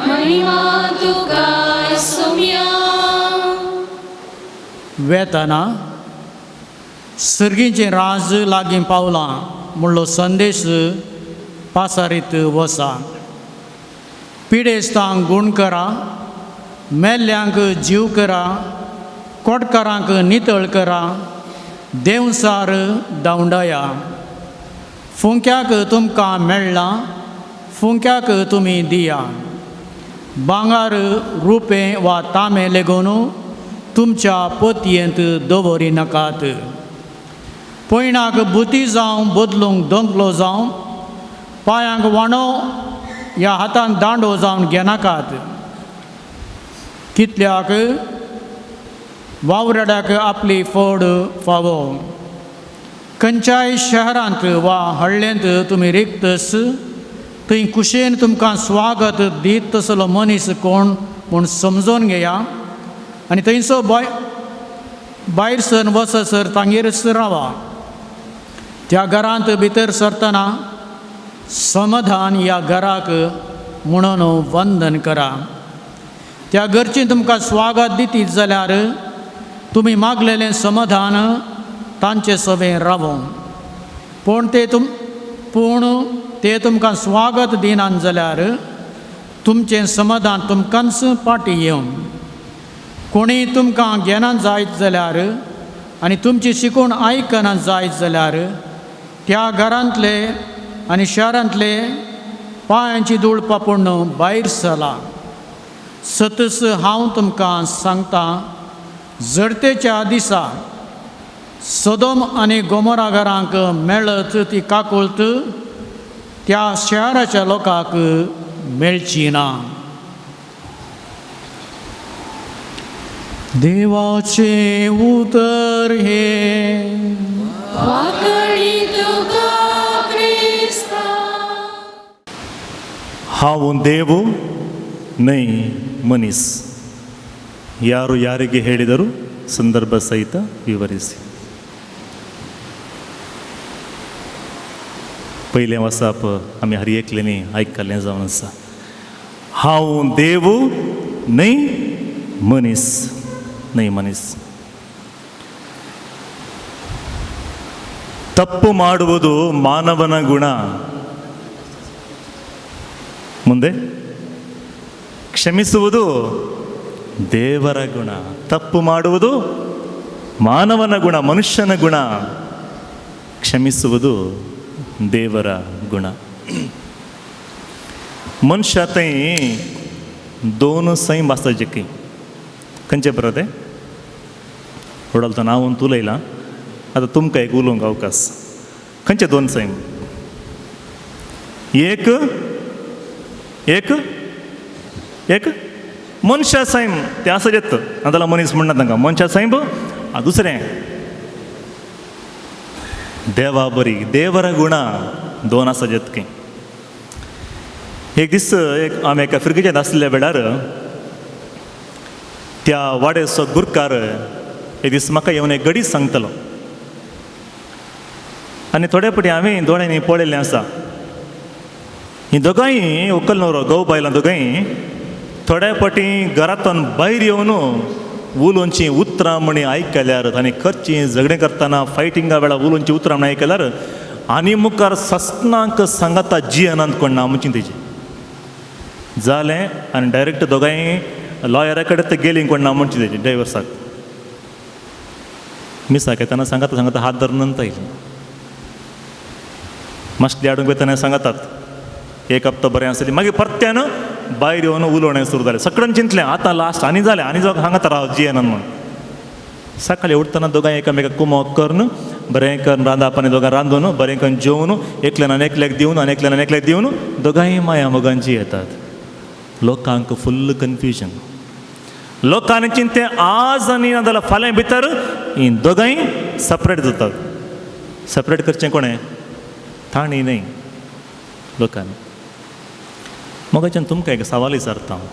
महिमा तुका सोम्या. वेतना सर्गीचें राज लागीं पावलां म्हणलो संदेश पासारीत वसा. पिडेस्तांक गूण करा, मेल्ल्यांक जीव करा, कोटकारांक नितळ करा, देंवसार धांवडाया. फुंक्याक तुमकां मेळ्ळां, फुंक्याक तुमी दिया. भांगर, रुपें वा तांबें लेगून तुमच्या पोतयेंत दवरिनाकात. पयणाक बुती जावं बदलूंक दोंकलो जावं, पांयांक वाणो ह्या हातान दांडो जावन घेनाकात. कितल्याक वावराड्याक आपली फोड फावो. खंयच्याय शहरांत वा हळ्ळेंत तुमी रिक्तस थंय कुशेन तुमकां स्वागत दीत तसलो मनीस कोण म्हूण समजून घेया आनी थंयसो भायर सर वचसर तांगेरच रावा. त्या घरांत भितर सरतना समाधान ह्या घराक म्हणून वंदन करा. त्या घरचीं तुमकां स्वागत दितीत जाल्यार तुमी मागलेलें समाधान तांचे सवें रावों. पूण ते तुमकां स्वागत दिनात जाल्यार तुमचें समाधान तुमकांच फाटीं येवं. कोणीय तुमकां घेना जायत जाल्यार आनी तुमची शिकवण आयकना जायत जाल्यार त्या घरांतले आनी शारांतले पांयांची धूळ पापून भायर सरला. सतस हांव तुमकां सांगता, जडतेच्या दिसा सोदोम आनी गोमोरा घरांक मेळत ती काकुळत त्या शहराच्या लोकांक मेळची ना. देवाचें उतर हें. वाकडी तुका क्रिस्ता. हांव ದೇವು ನ್ಹೈ ಮನೀಸ್. ಯಾರು ಯಾರಿಗೆ ಹೇಳಿದರು? ಸಂದರ್ಭ ಸಹಿತ ವಿವರಿಸಿ. पयलें वचप आमी हर एकल्यानी आयकल्लें जावन आसा. हांव देव न्हय मनीस, न्हय मनीस. ತಪ್ಪು ಮಾಡುವುದು ಮಾನವನ ಗುಣ. ಮುಂದೆ ಕ್ಷಮಿಸುವುದು ದೇವರ ಗುಣ. ತಪ್ಪು ಮಾಡುವುದು ಮಾನವನ ಗುಣ, ಮನುಷ್ಯನ ಗುಣ. ಕ್ಷಮಿಸುವುದು ದೇವರ ಗುಣ. मनशा थंय दोन सैम आसता जे खंयचे बरें ते व्हडलो तो नांव उलयलां, आतां तुमकां एक उलोवंक अवकाश. खंयचे दोन सैम? एक एक एक मनशा सैम तें आसा जेत नाजाल्यार मनीस म्हणना तांकां मनशा सैम. दुसरें देवा बरी, देवरा गुणा दोन आसा जेतकी. एक दीस एक आमी एका फिरगेजांत आसल्या वेळार त्या वाड्याचो गुरकार एक दीस म्हाका येवन एक गडी सांगतलो. आनी थोडे फावटी हांवें दोळ्यांनी पळयल्लें आसा, हीं दोगांय व्हंकल न्हवरो घोव बायलां दोगांय थोड्या फावटी घरांतल्यान भायर येवन उलोवचीं उतरां म्हणी आयकल्यार आनी खर्ची झगडें करतना फायटिंगा वेळार उलोवचीं उतरां म्हण आयकल्यार आनी मुखार सस्नांक सांगाता जियनांत कोण ना म्हणची तेजी जालें. आनी डायरेक्ट दोगांय लॉयरा कडेन ते गेलीं कोण ना म्हणची तेजी ड्रायव्हर्साक मिसाक येतना सांगाता सांगाता हात धरून नंतर येयली मातशें हाडूंक वयतना सांगातात एक हप्तो बरें आसली. मागीर परत्यान भायर येवन उलोवणें सुरू जालें. सगळ्यान चिंतलें आतां लास्ट आनी जालें आनी जावं हांगा राव जियेनान म्हूण. सकाळीं उठतना दोगांय एकामेकाक कुमोक करून बरें करून रांदप आनी दोगां रांदून बरें करून जेवन एकल्यान आनी एकल्याक दिवन आनी एकल्यान आनी एकल्याक दिवन दोगांय माया मोगान जियेतात. लोकांक फुल्ल कन्फ्युजन. लोकांनी चिंतें आज आनी ना जाल्यार फाल्यां भितर हीं दोगांय सपरेट जातात. सपरेट करचें कोणें? तांणी न्हय, लोकांनी. मोगाच्यान तुमकां एक सवाल विचारता हांव.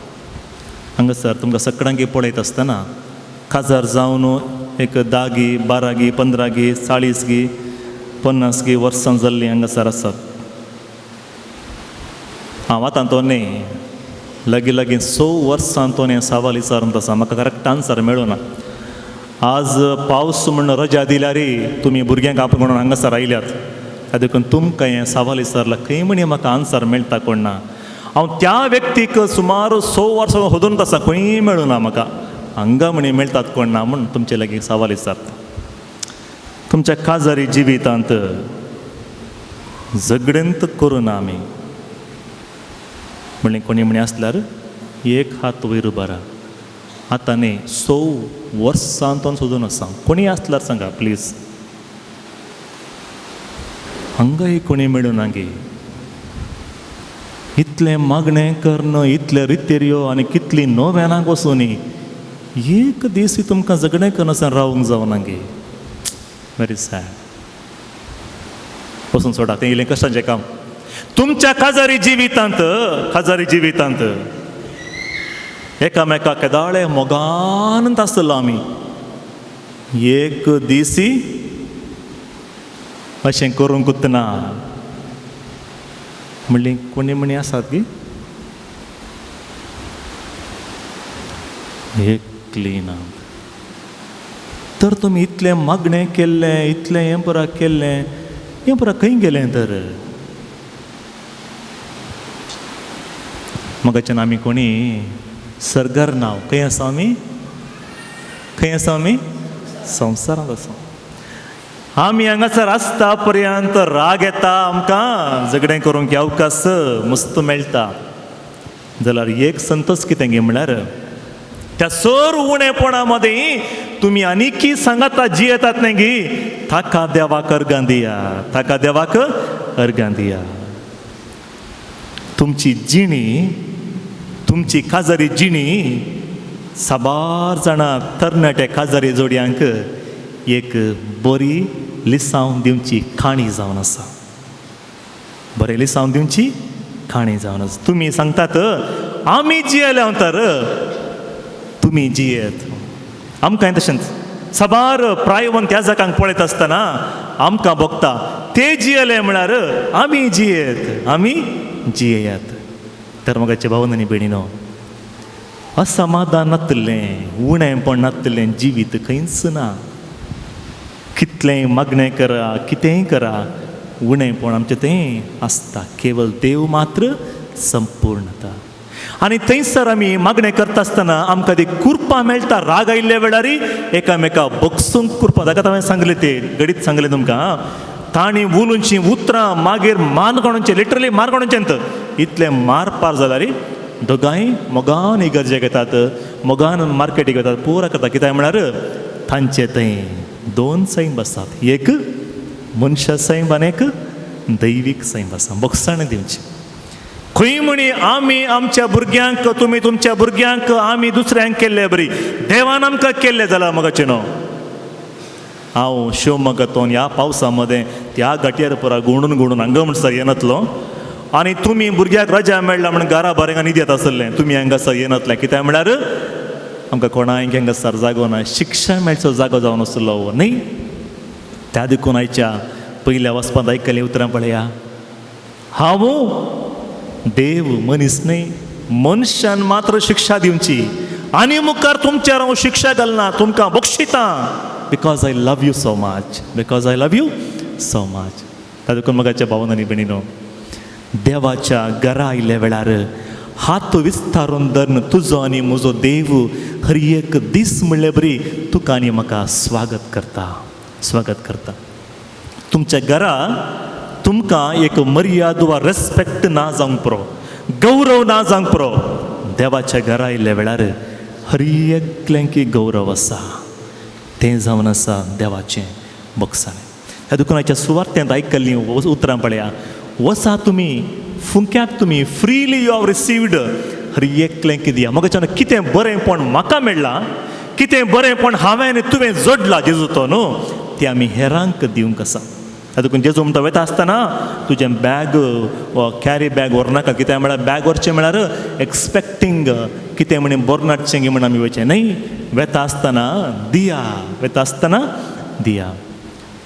हांगासर तुमकां सगळ्यांक पळयत आसतना काजार जावन एक 10 गी 12 गी 15 गी 40 गी 50 गी वर्सां जाल्लीं हांगासर आसात. हांव आतां तो न्हय लागीं लागीं 6 वर्सां तो न्हय सवाल विचारून आसा, म्हाका करेक्ट आन्सर मेळना. आज पावस म्हण रजा दिल्यार तुमी भुरग्यांक आप म्हणून हांगासर आयल्यात, देखून तुमकां हें सवाल विचारलां खंय म्हणी म्हाका आन्सर मेळटा कोण ना. हांव त्या व्यक्तीक सुमार 6 वर्सां सोदून आसा, खंय मेळना म्हाका, हांगा म्हणी मेळटात कोण ना म्हूण तुमचे लागीं सवाल विचारता. तुमच्या काजारी जिवितांत झगडेंत करुना आमी म्हणलें कोणी म्हणी आसल्यार एक हात वयर उबारा. आतां न्ही 6 वर्सां तो सोदून आसा, कोणी आसल्यार सांगा प्लीज. हांगाय कोणी मेळुना गे. इतलें मागणें करून इतले रितेरयो आनी कितली नोव्यानाक वचून एक दीस तुमकां झगडें करनासतना रावूंक जावना गे. Very sad. वचून सोडा तें इल्लें कश्टांचें काम. तुमच्या काजारी जिवितांत, काजारी जिवितांत एकामेका केदाळे मोगानंत आसलो आमी, एक दीस अशें करूंकूच ना म्हणली कोणी म्हणी आसात गी एकली ना. तर तुमी इतलें मागणें केल्लें, इतलें हें पुरा केल्लें, हें पुरा खंय गेलें तर? मगाच्यान आमी कोणी सर्गार नांव खंय आसा आमी? खंय आसा आमी? संवसारांत आसा. आमी हांगासर आसता पर्यंत राग येता, आमकां झगडें करूंक अवकाश मस्त मेळटा. जाल्यार एक संतोष कितें गे म्हळ्यार त्या सर उणेपणा मदीं तुमी आनीकी सांगाता जियेतात न्ही गी, ताका देवाक अर्गां दिया, ताका देवाक अर्गां दिया. तुमची जिणी, तुमची काजारी जिणी साबार जाणां तरणाटे काजारी जोडयांक एक बरी लिसांव दिवची काणी जावन आसा, बरें लिसांव दिवची काणी जावन आसा. तुमी सांगतात आमी जियेले तर तुमी जियेत. आमकांय तशेंच साबार प्रायवंत त्या जाकांक पळयत आसतना आमकां भोगता ते जियेले म्हळ्यार आमी जियेत, आमी जियेयात. तर मोगाचे भावन आनी भयणीनो, असमाधान नातलें, उणेंपण नातलें जिवीत खंयच ना. कितलेंय मागणें करा, कितेंय करा, उणेंपण आमचें तें आसता. केवल देव मात्र संपूर्णता. आनी थंयसर आमी मागणें करता आसतना आमकां ती कुरपा मेळटा. राग आयिल्ल्या वेळार एकामेका बगसूंक कुरपा. ताका हांवें सांगलें, ते घडीत सांगलें तुमकां, तांणी उलोवचीं उतरां मागीर मान काडूनचें, लिटरली मार काडूनचें. इतलें मारपार जाल्यार दोगांय मोगान इगर्जेक येतात, मोगान मार्केटीक वतात, पुरा करता. कित्याक म्हळ्यार तांचे थंय दोन सैम आसात, एक मनशा सैम आनी एक दैवीक सैम आसा. बगसाण दिवची खंय म्हणी आमी आमच्या भुरग्यांक, तुमी तुमच्या भुरग्यांक, आमी दुसऱ्यांक केल्ले बरी देवान आमकां केल्लें जाल्यार मोगाचें न्हू. हांव शिवमोगातोन ह्या पावसा मदें त्या घाटयार पुरा गुंडून गुंडून हांगा म्हणसर येनातलो, आनी तुमी भुरग्याक रजा मेळ्ळा म्हण घरा बरें न्हिद येता आसलें, तुमी हांगासर येनातलें. कित्याक म्हळ्यार आमकां कोणाक हांगासर जागो ना, शिक्षा मेळचो जागो जावन आसलो न्ही. त्या देखून आयच्या पयल्या वचपांत आयकल्लीं उतरां पळया, हांव देव मनीस न्ही, मनशान मात्र शिक्षा दिवची आनी मुखार तुमच्यार हांव शिक्षा घालना, तुमकां बक्षितां, because I love you so much, because I love you so much. त्या देखून मोगाच्या भावन आनी भयणीनो, देवाच्या घरा आयिल्ल्या वेळार हात विस्तारून धरून तुजो आनी म्हजो देव हर एक दीस म्हणले बरी तुका आनी म्हाका स्वागत करता, स्वागत करता. तुमच्या घरा तुमकां एक मर्याद वा रेस्पेक्ट ना जावंक पुरो, गौरव ना जावंक पुरो. देवाच्या घरा आयिल्ल्या वेळार हर एकल्यांकी गौरव आसा, तें जावन आसा देवाचें बगसाणें. ह्या दुकानाच्या सुवार्थेंत आयकल्लीं उतरां पळया, वसा तुमी फुंक्याक, तुमी फ्रीली you have received, हर एकलें कितें म्हाका कितें बरेंपण म्हाका मेळ्ळां, कितें बरेंपण हांवें तुवें जोडलां जेजू तो न्हू, तें आमी हेरांक दिवंक आसा. देखून जेजू म्हणटा वयता आसतना तुजें बॅग वा कॅरी बॅग व्हरनाका. कित्याक म्हळ्यार बॅग व्हरचें म्हळ्यार एक्सपेक्टींग कितें म्हण बरें हाडचें म्हण आमी वयचें न्हय. वेता आसतना दिया, वेता आसतना दिया.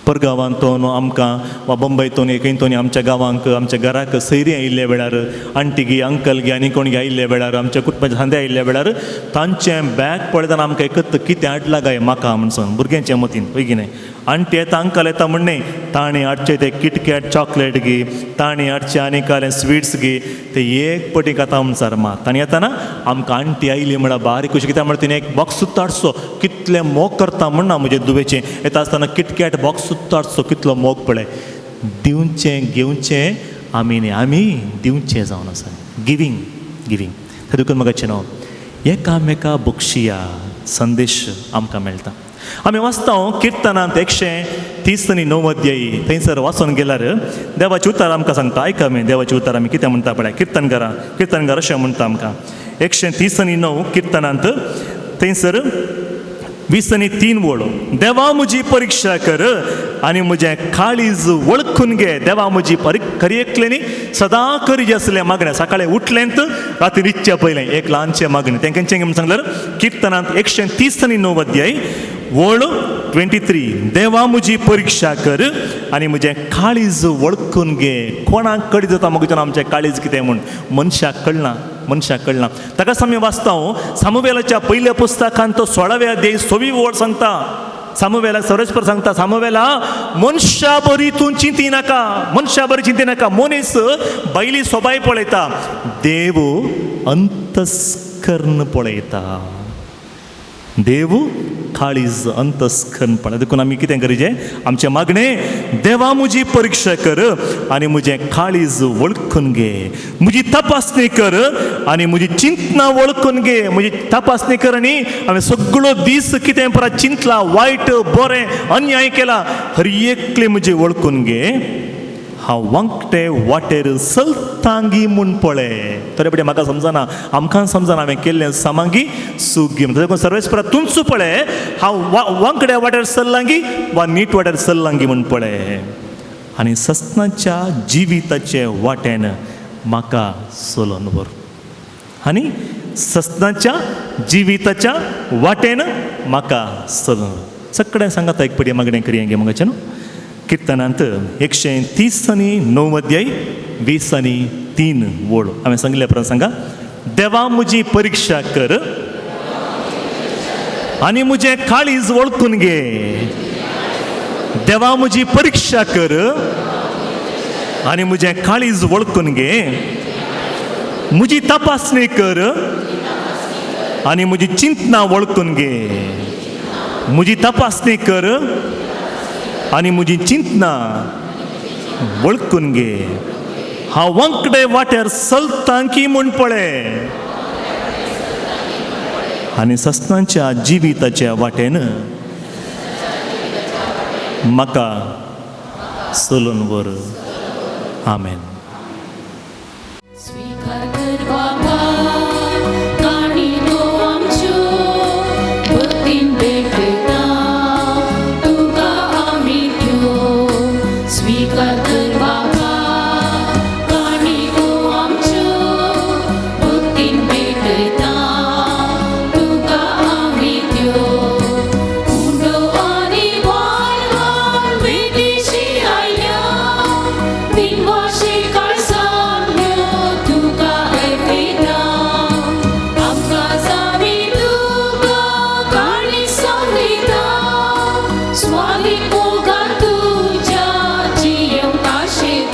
परगांवांतून आमकां वा बंबयतून खंयतून आमच्या गांवांक आमच्या घराक सैरी आयिल्ल्या वेळार, आंटी गी अंकल गी आनी कोण गी आयिल्ल्या वेळार, आमच्या कुटुंबाचे सांदे आयिल्ल्या वेळार तांचें बॅग पळयतना आमकां एकच कितें हाडलां काय म्हाका म्हणसोन भुरग्यांच्या मतीन पळय न्हय. आंटी येता अंकल येता म्हण न्हय, ताणें हाडचें ते किटकॅट चॉकलेट गी, ताणें हाडचें आनी कालें स्विट्स गी, ते एक पटी खाता म्हणसर मा ताणें येताना आमकां आंटी आयली म्हळ्यार बारीक खुशी. कित्याक म्हळ्यार तिणें एक बॉक्स सुद्दां हाडचो, कितलें मोग करता म्हण ना म्हजे दुवेचें. येता आसतना किटकॅट बॉक्स सुद्दां हाडचो, कितलो मोग पळय. दिवचें घेवचें आमी न्ही, आमी दिवचें जावन आसा, गिवींग गिवींग. ते देखून म्हाका न्हू एकामेका बक्षिया संदेश आमकां मेळटा. आमी वाचता किर्तनांत 139 अध्यायी, थंयसर वाचून गेल्यार देवाची उतर आमकां सांगता. आयका आमी देवाची उतर आमी कितें म्हणटा पळय, किर्तनकारां किर्तनकार अशें म्हणटा आमकां 139 किर्तनांत थंयसर 23 वळ, देवा म्हजी परीक्षा कर आनी म्हजें काळीज वळखून घे. देवा म्हजी खरी एकलें न्ही सदां करी आसलें मागणें, सकाळीं उठलेंत राती न्हिदचें पयलें एक ल्हानशें मागणें. तें खंयचें म्हूण सांगल्यार किर्तनांत 139 अध्याय वळ 23, देवा म्हजी परीक्षा कर आनी म्हजें काळीज वळखून घे. कोणाक कडी जाता मगो आमचें काळीज कितें म्हूण मनशाक कळना, मनशाक कळना. ताकाच आमी वाचता सामुवेलाच्या पयल्या पुस्तकांत तो 16व्या अध्याय 26 वळ सांगता. सामुवेलाक सरस्पर सांगता, सामुवेला मनशा बरी तूं चिंती नाका, मनशा बरी चिंती नाका. मनीस बैली सोबाय पळयता, देव अंतस्कर्ण पळयता, देव काळीज अंतस्खन पळय. देखून आमी कितें करीजे, आमचें मागणें, देवा म्हजी परिक्षा कर आनी म्हजें काळीज वळखून घे, म्हजी तपासणी कर आनी म्हजी चिंतना वळखून घे. म्हजी तपासणी कर आनी हांवें सगळो दीस कितें परत चिंतला, वायट बरें अन्याय केला, हर एकले म्हजी वळखून घे. हांव वांकटे वाटेर चलतांगी म्हूण पळय. तरी पळय म्हाका समजना, आमकां समजना हांवें केल्लें सामांगी सुगी म्हणटा. देखून सर्वेस्परा तुमचो पळय, हांव वांकड्या वाटेर चल्लांगी वा नीट वाटेर चल्लांगी म्हूण पळय, आनी सस्नाच्या जिविताचे वाटेन म्हाका चलोवन व्हर, आनी सस्नाच्या जिविताच्या वाटेन म्हाका चलोवन व्हर. सगळें सांगात एक पडी मागणें करया गे मगाचें न्हू. किर्तनांत 130 आनी 9 अध्याय 20 आनी 3 वळ हांवें सांगिल्ल्या प्रमाण सांगा. देवा म्हजी परिक्षा कर आनी म्हजें काळीज वळखून घे. देवा म्हजी परिक्षा कर आनी म्हजें काळीज वळखून घे. म्हजी तपासणी कर आनी म्हजी चिंतना वळखून घे. म्हजी तपासणी कर आनी म्हजी चिंतना वळखून घे. हांव वांकडे वाट्यार चलतां की म्हूण पळय, आनी सस्नाच्या जिविताच्या वाटेन म्हाका चलून व्हर. आमेन. स्वीकार कर बाबा काणयो आमच्यो, भक्तीन भेटयता तुका आमी त्यो. स्वीकार कर बाबा काणयो आमच्यो, भक्तीन भेटयता तुका आमी त्यो. उंडो आनी वाल भेटीशी आयल्या, दिनवाशी काळसांब्यो तुका अर्पिता. आमकां जावी तुका काणी सांगता, स्वादीक मोगान तुज्या जियेवंक आशेता.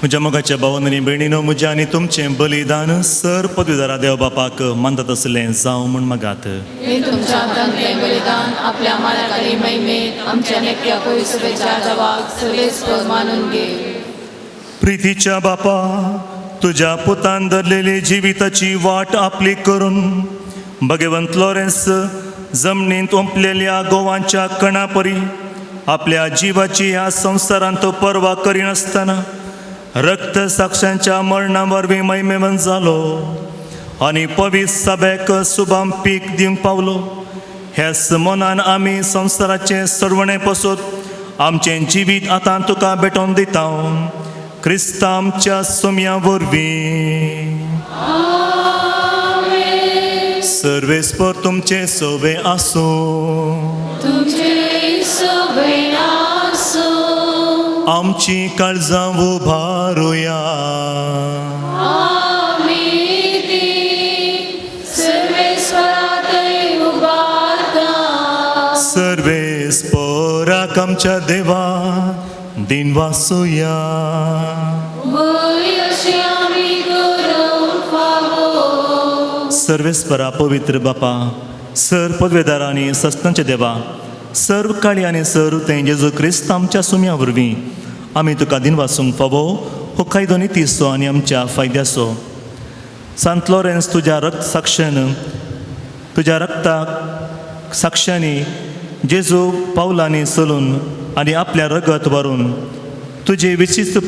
म्हज्या मोगाच्या भावन आनी भयणीनो, म्हज्या आनी तुमचें बलिदान सर पदवीदारा देव बापाक मानतात आसलें जावं म्हूण मागात. हे तुमच्या हातांतलें बलिदान आपल्या मानाखाली महिमेत आमच्या नेकट्या पवित्रतेच्या देवाक सर्वेस्पर मानून घे. प्रितीच्या बापा, तुज्या पुतान धरलेली जिविताची वाट आपली करून भगवंत लॉरेन्स जमनींत ओंपलेल्या गोवांच्या कणापरी आपल्या जिवाची ह्या संवसारांत तो पर्वा करिनासतना रक्त साक्षांच्या मरणा वरवीं महिमेवंत जालो आनी पवित्र सभेक सुबाम पीक दिवंक पावलो. ह्याच मनान आमी संवसाराचें सरवणें पसत आमचें जिवीत आतां तुका भेटोवन दिता, क्रिस्ता आमच्या सोम्या वरवीं. सर्वेस्पर तुमचें सोवे आसूं. तुमचे सवे आसूं. आमची काळजां उबारुया. आमी ती सर्वेस्परातय उबारता. सर्वेस्पराक आमच्या देवा दिन वासुया. वय अशें आमी करूंक फावो. सर्वेस्परा पवित्र बापा, सर पदवेदार आनी सस्नांचे देवा, सर्व काळी आनी सर्व थंय जेजू क्रिस्त आमच्या सुम्या वरवीं आमी तुका दिन वासूंक फावो हो कायदो नितीचो आनी आमच्या फायद्याचो. सांत लॉरेन्स तुज्या रक्त साक्षान, तुज्या रक्ताक साक्षांनी जेजू पावलांनी चलून आनी आपल्या रगत व्हरून तुजी विशिश्ट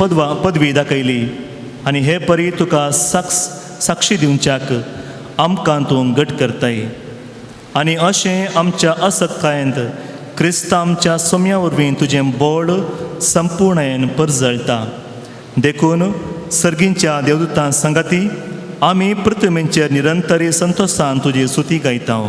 पदवी दाखयली आनी हे परी तुका साक्षी दिवच्याक आमकां तूं घट करताय. आनी अशें आमच्या असक्कायेंत क्रिस्त आमच्या सोम्या वरवीं तुजें बळ संपूर्णायेन परजळटा. देखून सर्गींच्या देवदूतां सांगाती आमी पृथ्वीचेर निरंतरी संतोशान तुजी स्तुती गायता.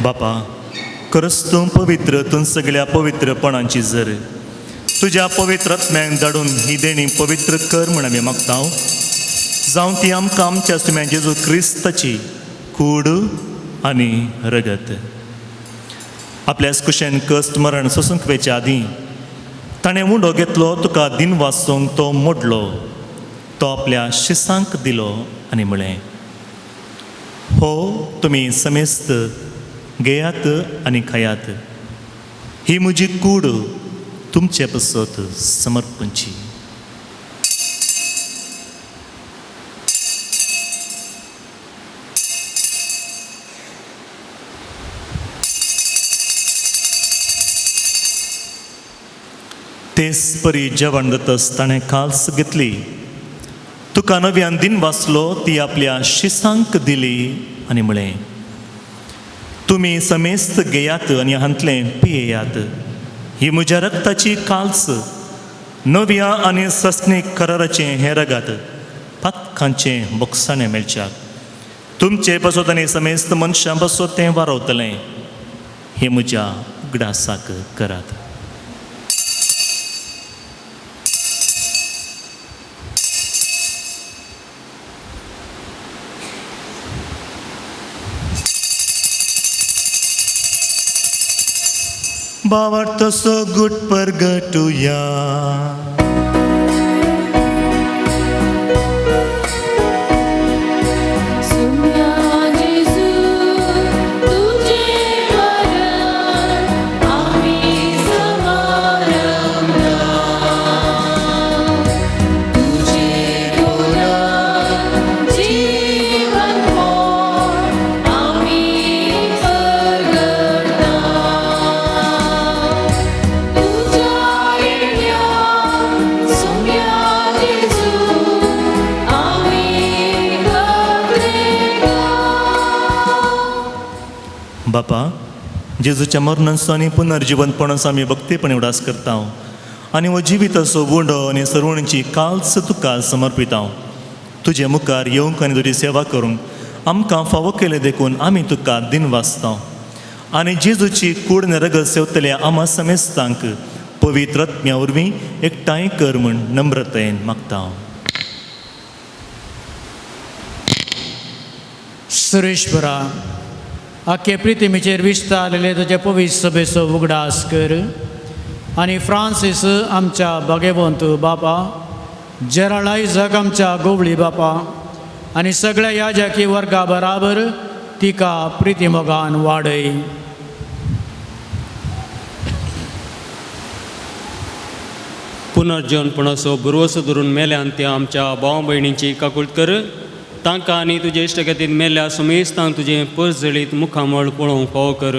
बापा, खरंच तूं पवित्र, तूं सगळ्या पवित्रपणाची जर तुज्या पवित्र आत्म्याक धाडून ही देणी पवित्र कर म्हण आमी मागता. जावं ती आमकां आमच्या सुम्या जेजू क्रिस्ताची कूड आनी रगत. आपल्या कुशेन कश्ट मरण सोसूंक वेच्या आदीं ताणें उंडो घेतलो, तुका दिन वाचूंक तो मोडलो, तो आपल्या शिसांक दिलो आनी म्हळें, हो तुमी समेस्त घेयात आनी खायात, ही म्हजी कूड तुमचे पसत समर्पणची. तेच परी जेवण जातच ताणें काल्स घेतली, तुका नव्यान दिन वाचलो, ती आपल्या शिसांक दिली आनी म्हळें, तुमी समेस्त घेयात आनी हांतलें पियेयात, ही म्हज्या रक्ताची काल्स, नव्या आनी सस्नीक कराराचें हें रगात पातकांचें बोगसाणें मेळच्याक तुमचे पासत आनी समेस्त मनशां पासत तें वारवतलें, हें म्हज्या उगडासाक करात. बावार्थ सगुट परगटुया. बापा, जेजूच्या मरणाचो आनी पुनर्जिवंतपणाचो आमी भक्तीपणी उडास करता आनी हो जिविताचो उंडो आनी सर्वणीची काल्स तुका समर्पिता. तुजे मुखार येवंक आनी तुजी सेवा करूंक आमकां फावो केलें देखून आमी तुका दिनवासता. आनी जेजूची कूड आनी रगत सेवतल्या आमा समेस्तांक पवित्र आत्म्या वरवीं एकठांय कर म्हूण नम्रतायेन मागता. सुरेश्वरा, आख्खे प्रितिमेचेर विस्तारलेले तुजे पवित्र सभेचो उगडास कर आनी फ्रांसीस आमच्या भागेवंत बापा, जेराल्ड आयजक आमच्या गोवळी बापा आनी सगळ्या याजकी वर्गा बराबर तिका प्रितीमोगान वाडय. पुनर्जीवनपणाचो भरवसो धरून मेल्यान त्या आमच्या भाव भयणींची काकूळट कर. तांकां आनी तुजे इश्टगतीन मेल्ल्या सुमेस्तांक तुजें परजळीत मुखामळ पळोवंक फावो कर.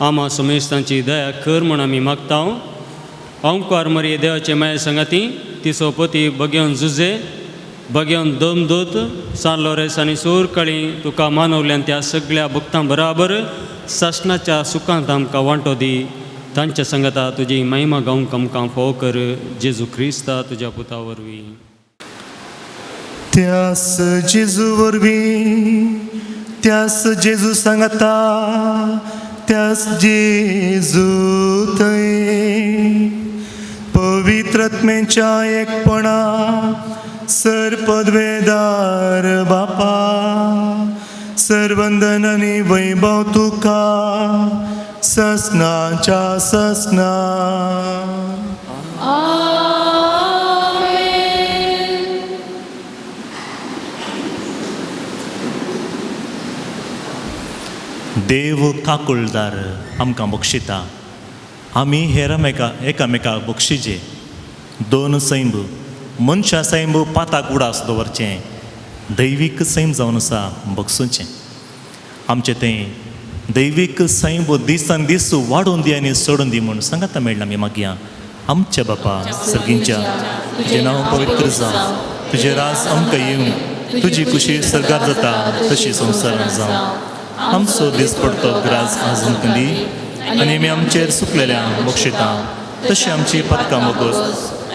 आमा सुमेस्तांची दया कर म्हूण आमी मागता. ओंकार मरिये देवाचे माये सांगाती तिचो पती बगेवन जुजे बगेवन दमदूत सान लोरेस आनी सूर कळी तुका मानवल्यान त्या सगळ्या भक्तां बराबर सासणाच्या सुखांत आमकां वांटो दी. तांच्या सांगाता तुजी महिमा गावंक आमकां फावो कर. जेजू क्रिस्ता तुज्या पुता वरवीं. त्यास जेजू वरवीं, त्यास जेजू सांगता, त्यास जेजू थंय पवित्र आत्म्याच्या एकपणा सर पदवेदार बापा, सरवंदन आनी वैभव तुका ससनाच्या ससना. आमेन. देव काकुळदार आमकां बक्षिता. आमी हेर एकामेकाक बक्षिजे. दोन सैंब मनशा सैंब पाताक उडास दवरचें, दैवीक सैम जावन आसा बक्षुचें. आमचें तें दैवीक सैंब दिसान दीस वाडोवन दी आनी सोडून दी म्हूण सांगाता मेळ्ळा आमी मागया. आमच्या बापा सर्गींच्या, तुजें नांव पवित्र जावं, तुजें राज आमकां येवं, तुजी खुशी सर्गार जाता तशी संवसारांत जावं. आमचो दीस पडतो ग्रास आज आमकां दी आनी आमी आमचेर सुकलेल्या बक्षिता तशी आमची पदकां मोगोस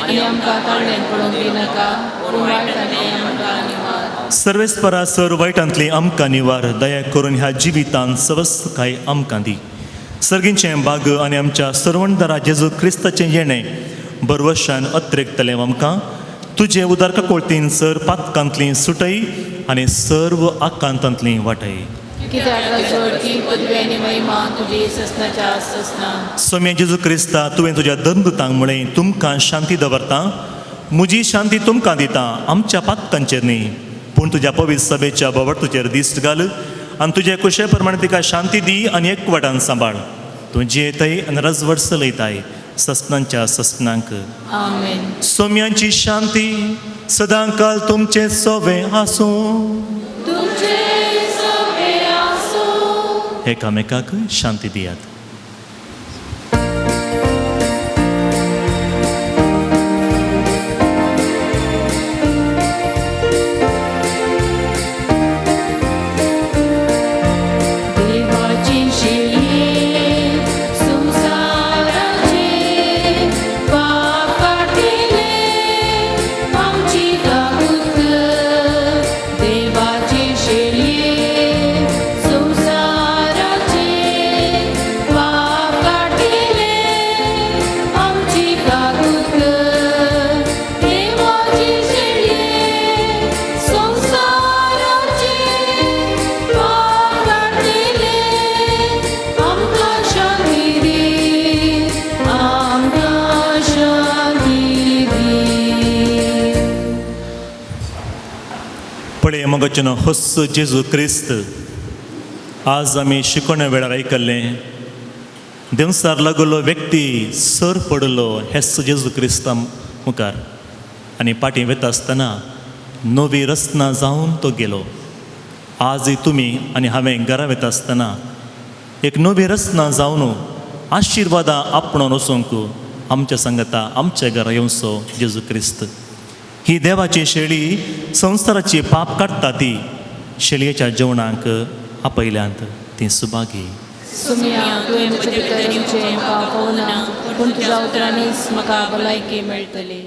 आनी आमकां ताळ्यान पडूंक दिनाका, पूण वायटांतली आमकां निवार. सर्वेस्परा सर वायटांतली आमकां निवार. दया करून ह्या जिवितांत सवस्तकाय आमकां दी. सर्गींचें बाग आनी आमच्या सर्वणदारा जेजू क्रिस्ताचें येणें बरवशान अत्रेकतलें आमकां. तुजे उदार काकोळतीन सर पातकांतली सुटय आनी सर्व आकांतांतली वाटय. कित्याक जोडकी पदवी आनी महिमा तुजी ससनाच्या ससना. सोम्या जेजू क्रिस्ता, तुवें तुज्या दंदुतांक म्हळें, तुमकां शांती दवरता, म्हजी शांती तुमकां दिता. आमच्या पातकांचेर न्ही पूण तुज्या पवित्र सभेच्या बोवाळ तुजेर दिश्ट घाल आनी तुजे कुशे प्रमाणे तिका शांती दी आनी एकवटान सांबाळ. तूं जियेताय आनी रजवट चलयताय ससनांच्या ससनांक. आमेन. सोम्यांची शांती सदां काल तुमचें सोवे आसूं. तुमचे सवे आसूं. एकामेकाक शांती दियात. देवाची शिये संवसाराचे पाप काडटिले आमची काकूत कर. देवाची शिये संवसाराचे पाप काडटिले आमची काकूत कर. देवाची शिये संवसाराचे पाप काडटिले आमकां शांती दी, आमकां शांती दी. पळय मगचन हस्स जेजू क्रिस्त, आज आमी शिकवण्या वेळार आयकल्लें देंवसार लागलो व्यक्ती सर पडलो हेस्स जेजू क्रिस्ता मुखार आनी फाटीं वता आसतना नवी रचना जावन तो गेलो. आजय तुमी आनी हांवें घरा वता आसतना एक नवी रचना जावन आशिर्वादां आपणोवन वचूंक आमच्या सांगता आमच्या घरा येवचो जेजू क्रिस्त. ही देवाची शेळी संवसाराची पाप काडटा ती शेळयेच्या जेवणाक आपयल्यांत ती सुभागी. सुमया, तुवें म्हजे भितर येवचें म्हाका फावना, पूण तुज्या उतरांनीच म्हाका भलायकी मेळटली.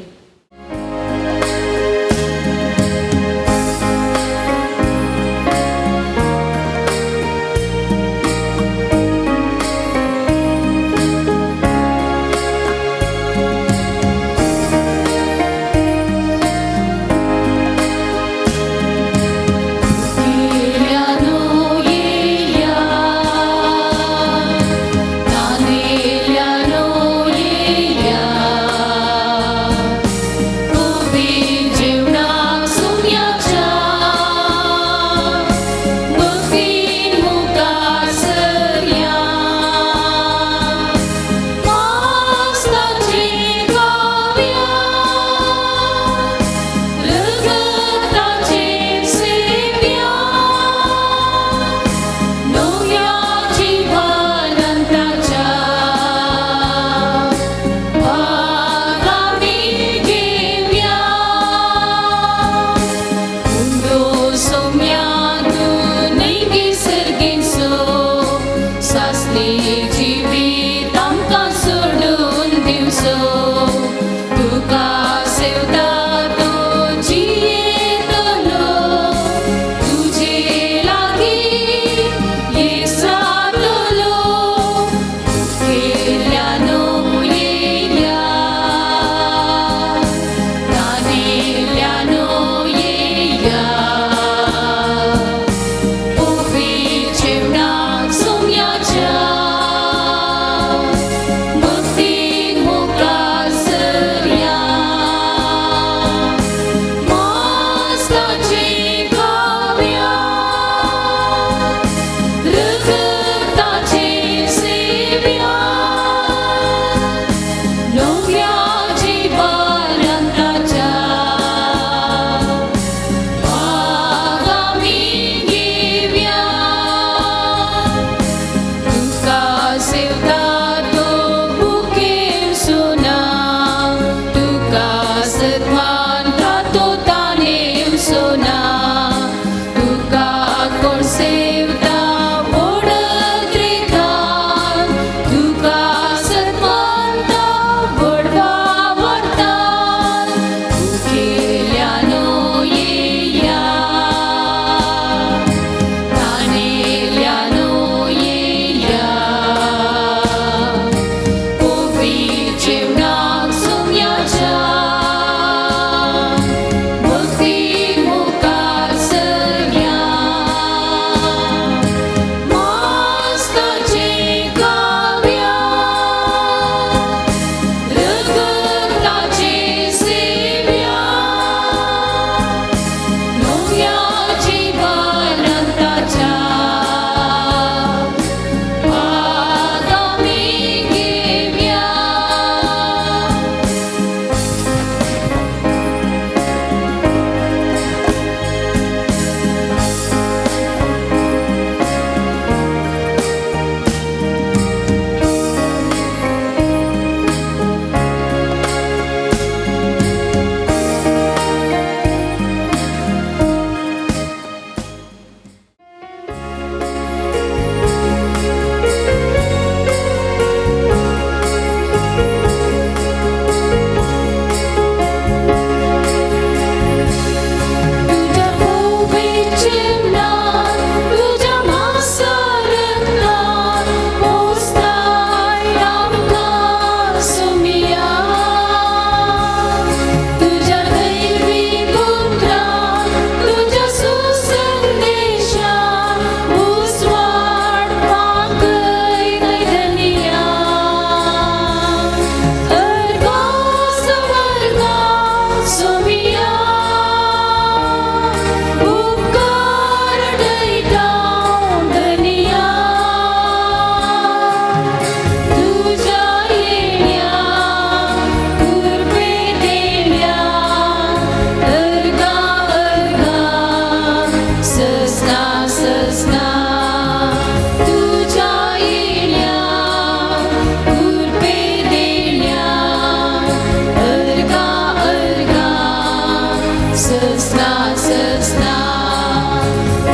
ससना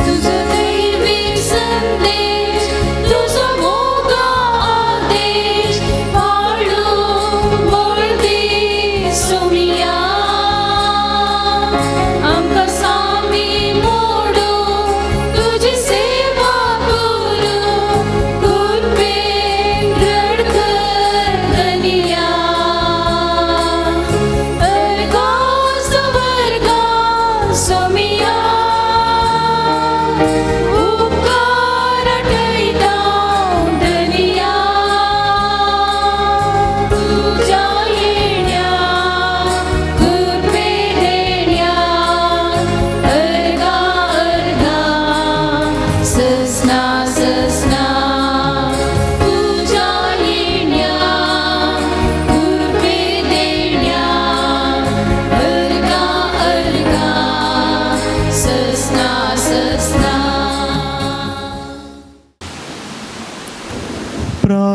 तुझो दैवी संदेश, तुझो मोग.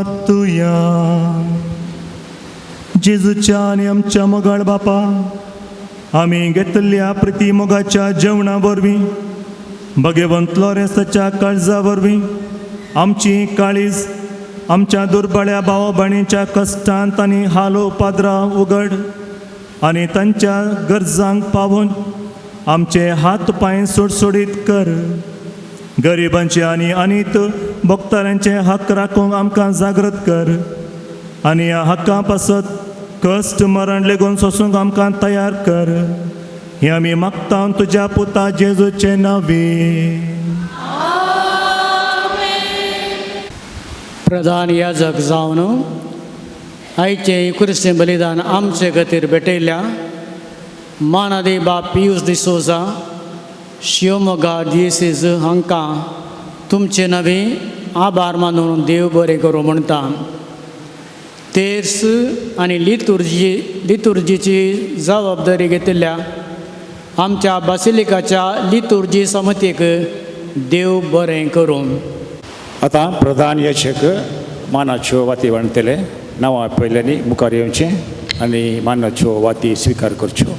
प्रार्थुया. जेजूच्या आनी आमच्या मोगाळ बापा, आमी घेतल्या प्रिती मोगाच्या जेवणा वरवीं, भगवंत लॉरेन्साच्या काळजा वरवीं आमची काळीज आमच्या दुर्बळ्या भाव भयणीच्या कश्टांत आनी हालो पाद्रा उगड आनी तांच्या गरजांक पावून आमचे हात पांय सोडसोडीत कर. गरिबांचे आनी अनीत भोगताल्यांचे हक्क राखूंक आमकां जागृत कर आनी ह्या हक्कां पासत कश्ट मरण लेगून सोसूंक आमकां तयार कर. हें आमी मागता तुज्या पुता जेजूचे नांवे. प्रधान याजक जावन आयचें क्रिस्ती बलिदान आमचे खातीर भेटयल्या मानादी बाप पियूस डिसोजा, शिवमोगा डिसीज हांकां तुमचे नवी आभार मानून देव बरें करूं म्हणटा. तेर्स आनी लितुर्जीची जबाबदारी घेतिल्ल्या आमच्या बासिलिकाच्या लितुर्जी समितीक देव बरें करूं. आतां प्रधान याचक मानाच्यो वाती वांट्टले. नांवां पयल्यांनी मुखार येवचें आनी मानाच्यो वाती स्विकार करच्यो.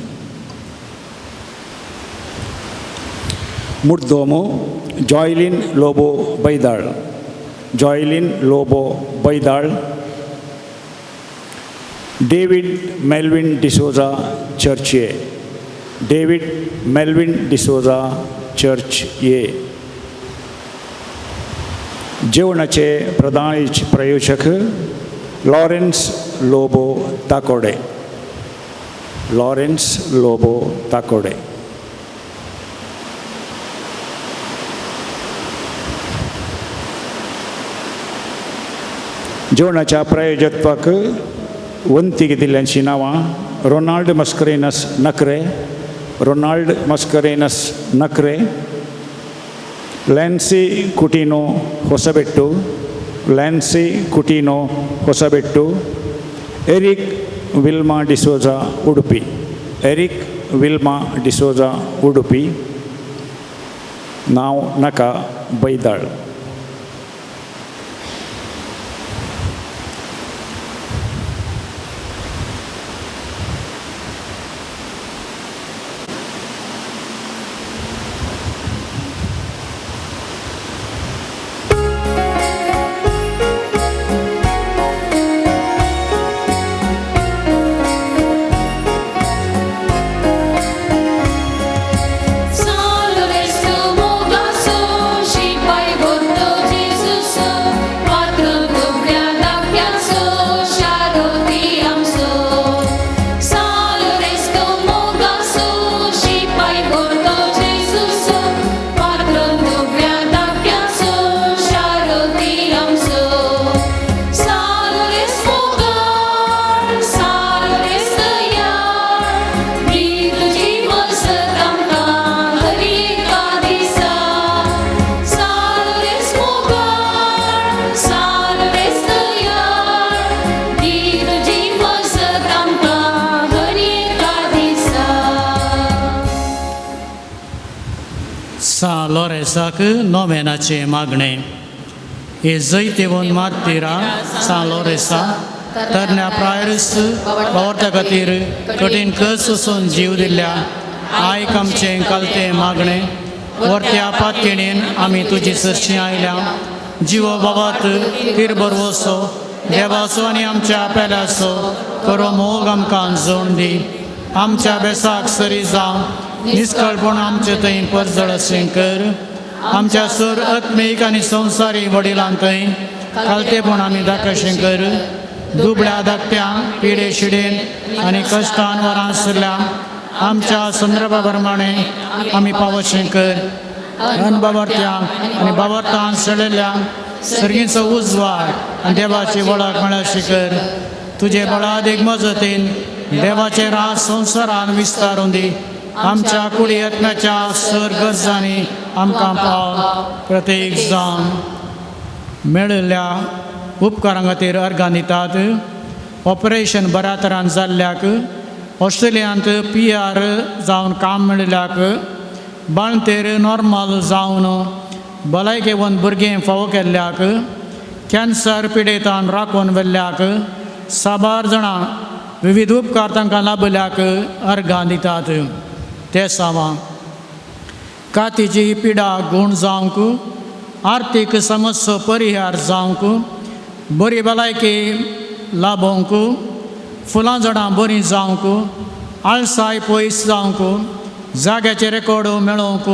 मुर्दोमो Joylin Lobo Baidal, Joylin Lobo Baidal, David Melvin D'Souza church A, David Melvin D'Souza church A. जेवणाचे प्रधान प्रयोजक लॉरेन्स लोबो ताकोडे, लॉरेन्स लोबो ताकोडे. जेवणाच्या प्रायोजकत्वाक वंती घेतिल्ल्यांची नांवां Ronald Mascarenhas Nakre, Ronald Mascarenhas Nakre, Lancy Coutinho Hosabettu, Lancy Coutinho Hosabettu, Eric Wilma D'Souza Udupi, Eric Wilma D'Souza Udupi. नांव नाका बैदाळ. लोरेसाक नोवेनाचें मागणें. हे जैतेवन मार्तिरा सा लोरेसा तरण्या प्रायरस बावरत्या खातीर कठीण कस सोसून जीव दिल्ल्या आयक आमचें कालतें मागणें. वरत्या पातयेणेन आमी तुजी सरशी आयल्या. जिवो बाबात तीर बरवसो देवाचो आनी आमच्या पेल्याचो करो मोग आमकां जोड दी. आमच्या बेसाक सरी जावं निस्कळपण आमचे थंय परजळ अशें कर. आमच्या सर आत्मीक आनी संवसारी वडिलां थंय खालतेपण आमी दाखयशें कर. दुबळ्या धाकट्या पिडे शिडेन आनी कश्टान वरां आशिल्ल्या आमच्या संदर्भा प्रमाणे आमी पावशें कर. अनबाबर्त्या आनी बाबर्तान सळिल्ल्या सर्गीचो उजवाड आनी देवाची वळख मेळशी कर. तुजे बळादीक मजतीन देवाचे राज संवसारान विस्तारून दी. आमच्या कुडी यत्नाच्या सर गरजांनी आमकां पाव. प्रत्येक जावन मेळिल्ल्या उपकारां खातीर अर्गां दितात. ऑपरेशन बऱ्या तरान जाल्ल्याक, ऑस्ट्रेलियांत पी आर जावन काम मेळिल्ल्याक, बाळंतेर नॉर्मल जावन भलायकेवन भुरगें फावो केल्ल्याक, कॅन्सर पिडेतान राखून व्हेल्ल्याक साबार जाणां विविध उपकार तांकां लाभल्याक अर्गां दितात. ते सावां कातीची पिडा गूण जावंक, आर्थीक समस्या परिहार जावंक, बरी भलायकी लाभोवंक, फुलां झाडां बरीं जावंक, आळसाय पयस जावंक, जाग्याचे रेकॉर्ड मेळोवंक,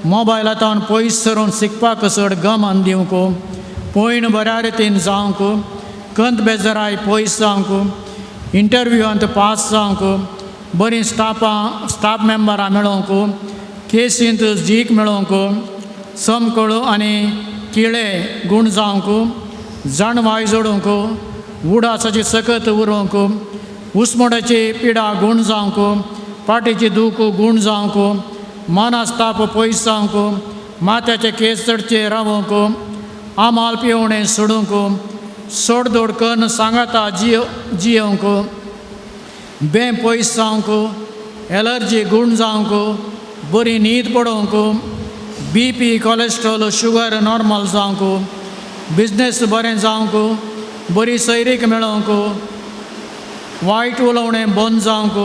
मोबायलांतल्यान पयस सरून शिकपाक चड गमन दिवंक, पयण बऱ्या रितीन जावंक, कंत बेजराय पयस जावंक, इंटरव्यूआंत पास जावंक, बरीं स्टाफां स्टाफ मेंबरां मेळोवंक, केसींत जीक मेळोवंक, समकळ आनी किळे गूण जावंक, जाणवाय जोडूंक, उडासाची सकत उरोवंक, उस्मोडाची पिडा गूण जावंक, पाटीची दूख गूण जावंक, मानास्ताप पयस जावंक, माथ्याचे केस चडचे रावोवंक, आमाल पिवणें सोडूंक, सोडदोड कन्न सांगाता जियोवंक, बें पयस जावंक, एलर्जी गूण जावंक, बरी न्हीद पडोवंक, B P cholesterol sugar normal जावंक, बिजनेस बरें जावंक, बरी सैरीक मेळोवंक, वायट उलोवणें बंद जावंक,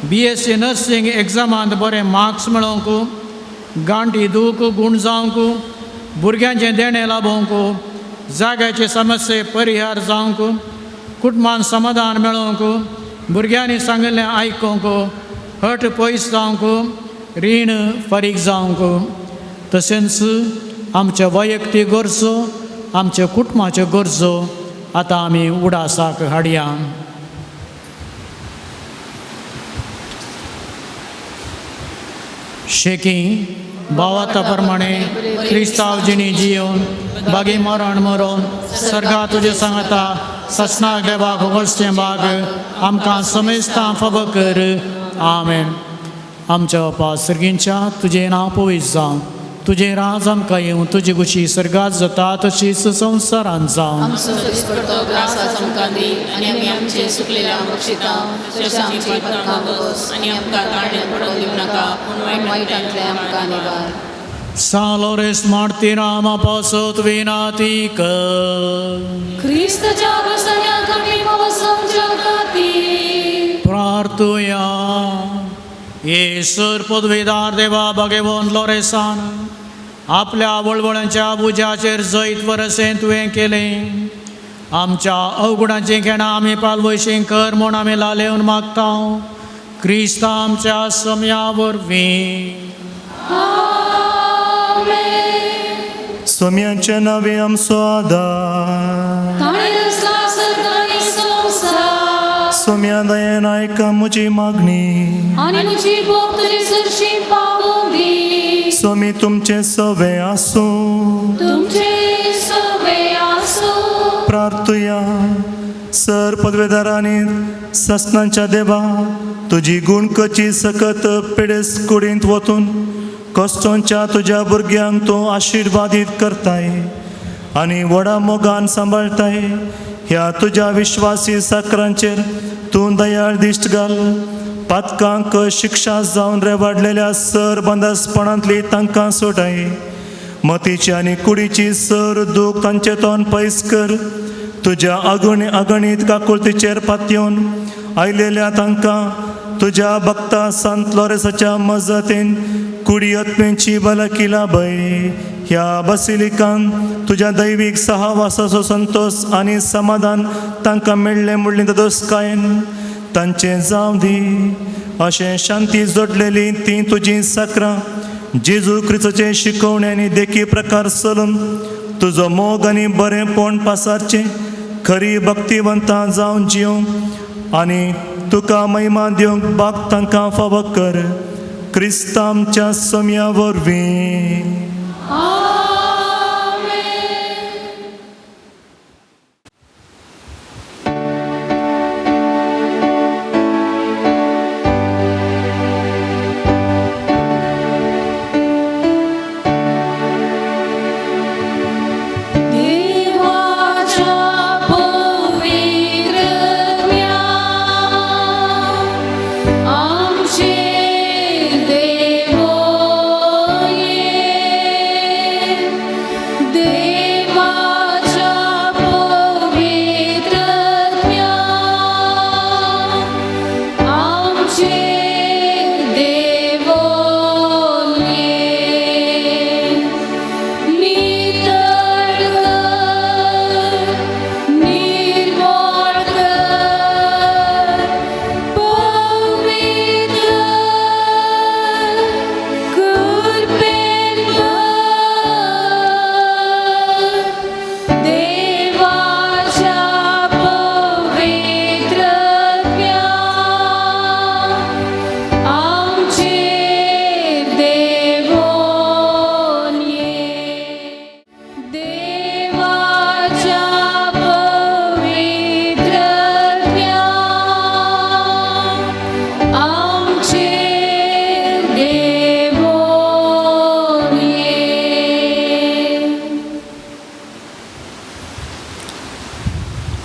बी एस सी नर्सिंग एग्जामांत बरे मार्क्स मेळोवंक, गांठी दूख गूण जावंक, भुरग्यांचें देणें लाभोवंक, जाग्याचे समस्ये परिहार जावंक, कुटुंबान समाधान मेळोवंक, भुरग्यांनी सांगिल्लें आयकूंक, हट पयस जावंक, रीण फारीक जावंक, तशेंच आमच्या वैयक्तीक गरजो, आमच्या कुटुंबाच्यो गरजो आतां आमी उडासाक हाडया. शेकी भावाता प्रमाणे क्रिस्तांव जिणी जियोन बागी मरण मरोन सर्गा तुजे सांगता ससनाक देवाक होगोळचें बाग आमकां समेस्तां फावो कर. आमेन. आमच्या बापा सर्गींच्या, तुजें नांव पवित्र जावं, तुजें राज आमकां येवं, तुजी खुशी सर्गात जाता तशीच संवसारांत जावं. आमचो दिसपडतो ग्रास आज आमकां दी आनी आमी आमचे सुकलेल्या बक्षिता तशें आमची पथकां बस आनी आमकां ताळण्यात पडोवंक दिवं नाका, पूण वायटांतले आमकां निवार. San Lorenz martiram पासत विनातीक क्रिस्तच्या बसण्याक आमी पावसांच्या खातीर प्रार्थुया. येसर पदवीदार देवा भगेवन लोरेसान आपल्या वळवळ्यांच्या उज्याचेर जैत वरसें तुवें केलें. आमच्या अवगुणाचीं खेणां आमी पालवयशीं कर म्हूण आमी लालेवन मागता, क्रिस्त आमच्या समया वरवीं. आमेन. सोम्याच्या नावे आमचो आदार. ताणें रचला सर्ग आनी संवसार. सोम्या दयेन आयका म्हजी मागणी आनी म्हजी बोब तुजे सरशीं पावोवंक दी. सोमी तुमचें सवे आसूं. तुमचे सवे आसूं. प्रार्थुया. सर पदवेदारांनी ससनांच्या देवा, तुजी गुणकची सकत पेडेस कुडींत वतून कश्टोंच्या तुज्या भुरग्यांक तूं आशिर्वादीत करताय आनी व्हडा मोगान सांबाळटाय. ह्या तुज्या विश्वासी साकरांचेर तूं दयाळ दिश्ट घाल. पातकांक शिक्षा जावन रेवाडलेल्या सर बंदसपणांतली तांकां सोडाय. मतीची आनी कुडीची सर दूख तांचे तोंड पयस कर. तुज्या अगणी अगणीत काकुळतीचेर पातयेवन आयलेल्या तांकां तुज्या भक्ता संत लोरेसाच्या मजतीन कुडी आत्म्यांची भलायकी लाभय. ह्या बसिलिकान तुज्या दैवीक सहावासाचो संतोश आनी समाधान तांकां मेळ्ळें म्हणलें दोस्कायेन तांचें जावं दी. अशें शांती जोडलेली तीं तुजीं साकरां जेजू क्रिस्ताचे शिकवणे आनी देखी प्रकार चलून तुजो मोग आनी बरेंपण पासारचें खरी भक्तिवंतां जावन जिवंक आनी तुका महिमा दिवंक बाग तांकां फावो कर, क्रिस्त आमच्या सोम्या वरवीं. आमेन. देवाच्या पवित्रत्म्या आमचेर देवो ये.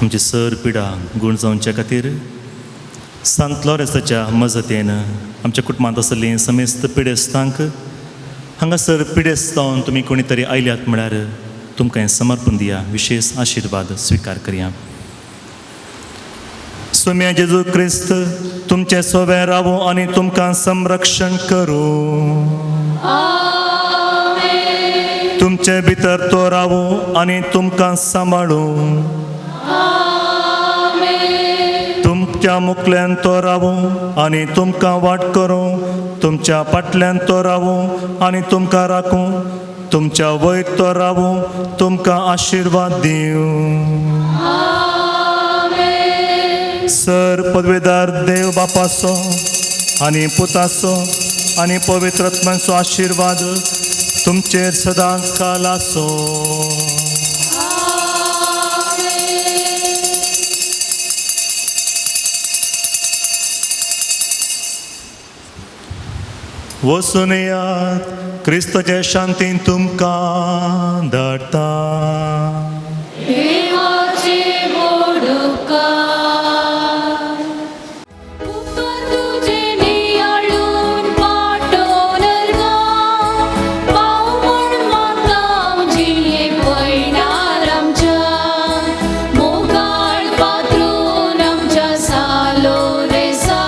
आमची सर पिडा गूण जावच्या खातीर सांत लॉरेसाच्या मजतीन आमच्या कुटुंबांत आसलें समेस्त पिडेस्तांक हांगासर पिडेस्त जावन तुमी कोणी तरी आयल्यात म्हळ्यार तुमकां हें समर्पण दिया, विशेश आशिर्वाद स्विकार करया. सोम्या जेजू क्रिस्त तुमचें सोबें रावूं आनी तुमकां संरक्षण करूं. तुमचे भितर तो रावूं आनी तुमकां सांबाळूं. तुमच्या मुखल्यान तो रावूं आनी तुमकां वाट करूं. तुमच्या फाटल्यान तो रावूं आनी तुमकां राखूं. तुमच्या वयर तो रावूं, तुमकां आशिर्वाद दिवं. सर पदवेदार देव बापाचो आनी पुताचो आनी पवित्र आत्म्याचो आशिर्वाद तुमचेर सदां काल आसूं. वचून येयात, क्रिस्ताचे शांतीन तुमकां धाडटा. देवाचे बोडुकार उपकार तुजे नियाळून पाटोनर गा पाव म्हूण मागता जिये पयणार आमच्या मोगाळ पात्रून आमच्या सालोरेसा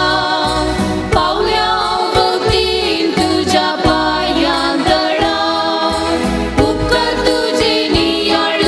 पावल्या भक्तीन तुज्या पांयां तळा उपकार तुजे नियाळून.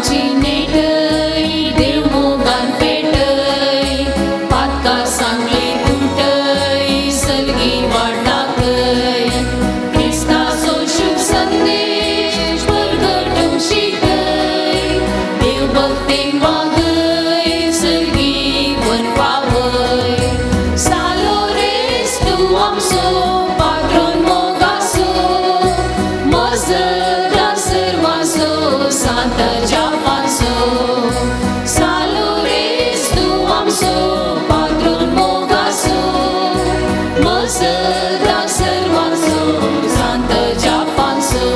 आमची नेटय देव मोगान पेटय पातकां सांगली तुटय सलगी वाटाकय क्रिस्ताचो शुभ संदेश परगटूंक शिकय देव भक्तीन वागय सलगी वर पावय सालो रेस तूं आमचो पात्रोन मोगासो मजदा सर्वांचो सांत जापाचो सालो रेस तूं आमचो पात्रोन मोगासो मजदा सर्वांचो सांत जापाचो.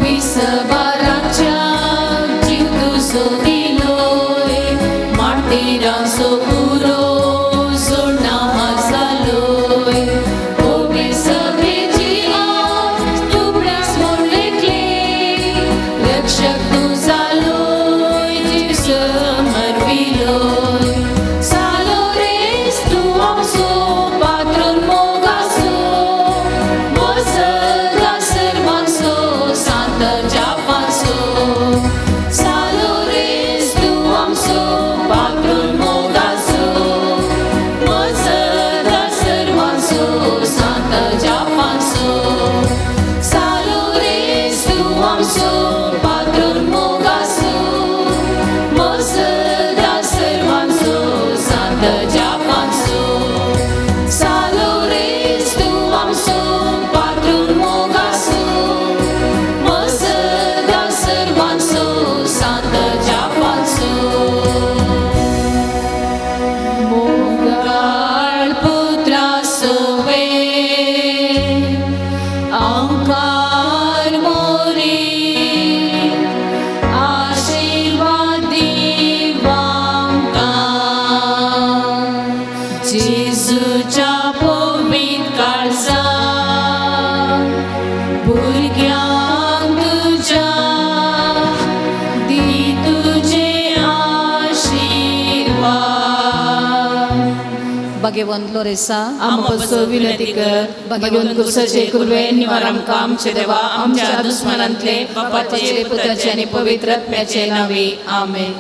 विसबाराच्या जीव तुजो दिलोय मार्टिरांचो पुरो जोडणा जालोय ओबे सभेची आज तुबड्यास म्हूण लेखले रक्षक तूं जालोय जीव समर्पिलोय सालो रेस तूं आमचो पात्रोन मोगाचो मजदा सर्वांचो सांत जापाचो सालो रेस तूं आमचो पात्रोन मोगाचो मजदा सर्वांचो सांत जापाचो सालो रेस तूं आमचो पात्रोन मोगाचो मजदा सर्वांचो सांत जापाचो सालो रेस तूं आमचो पात्रोन मोगाचो मजदा सर्वांचो सांत जापाचो. मोगाळ पुत्रा सोवे आंकार मोरी आशीर्वाद दिवांकां जेजूच्या पवित्र काळजा भुरग्यांक तुज्या दी तुजे आशीर्वाद. भगवंत लोरेसा आमकां विनंती कर. भगवंत कुर्साचे कुर्वे निवार आमकां आमचे देवा आमच्या दुस्मनांतले बापाचे पुताचे आनी पवित्र आत्म्याचे नावे आमेन.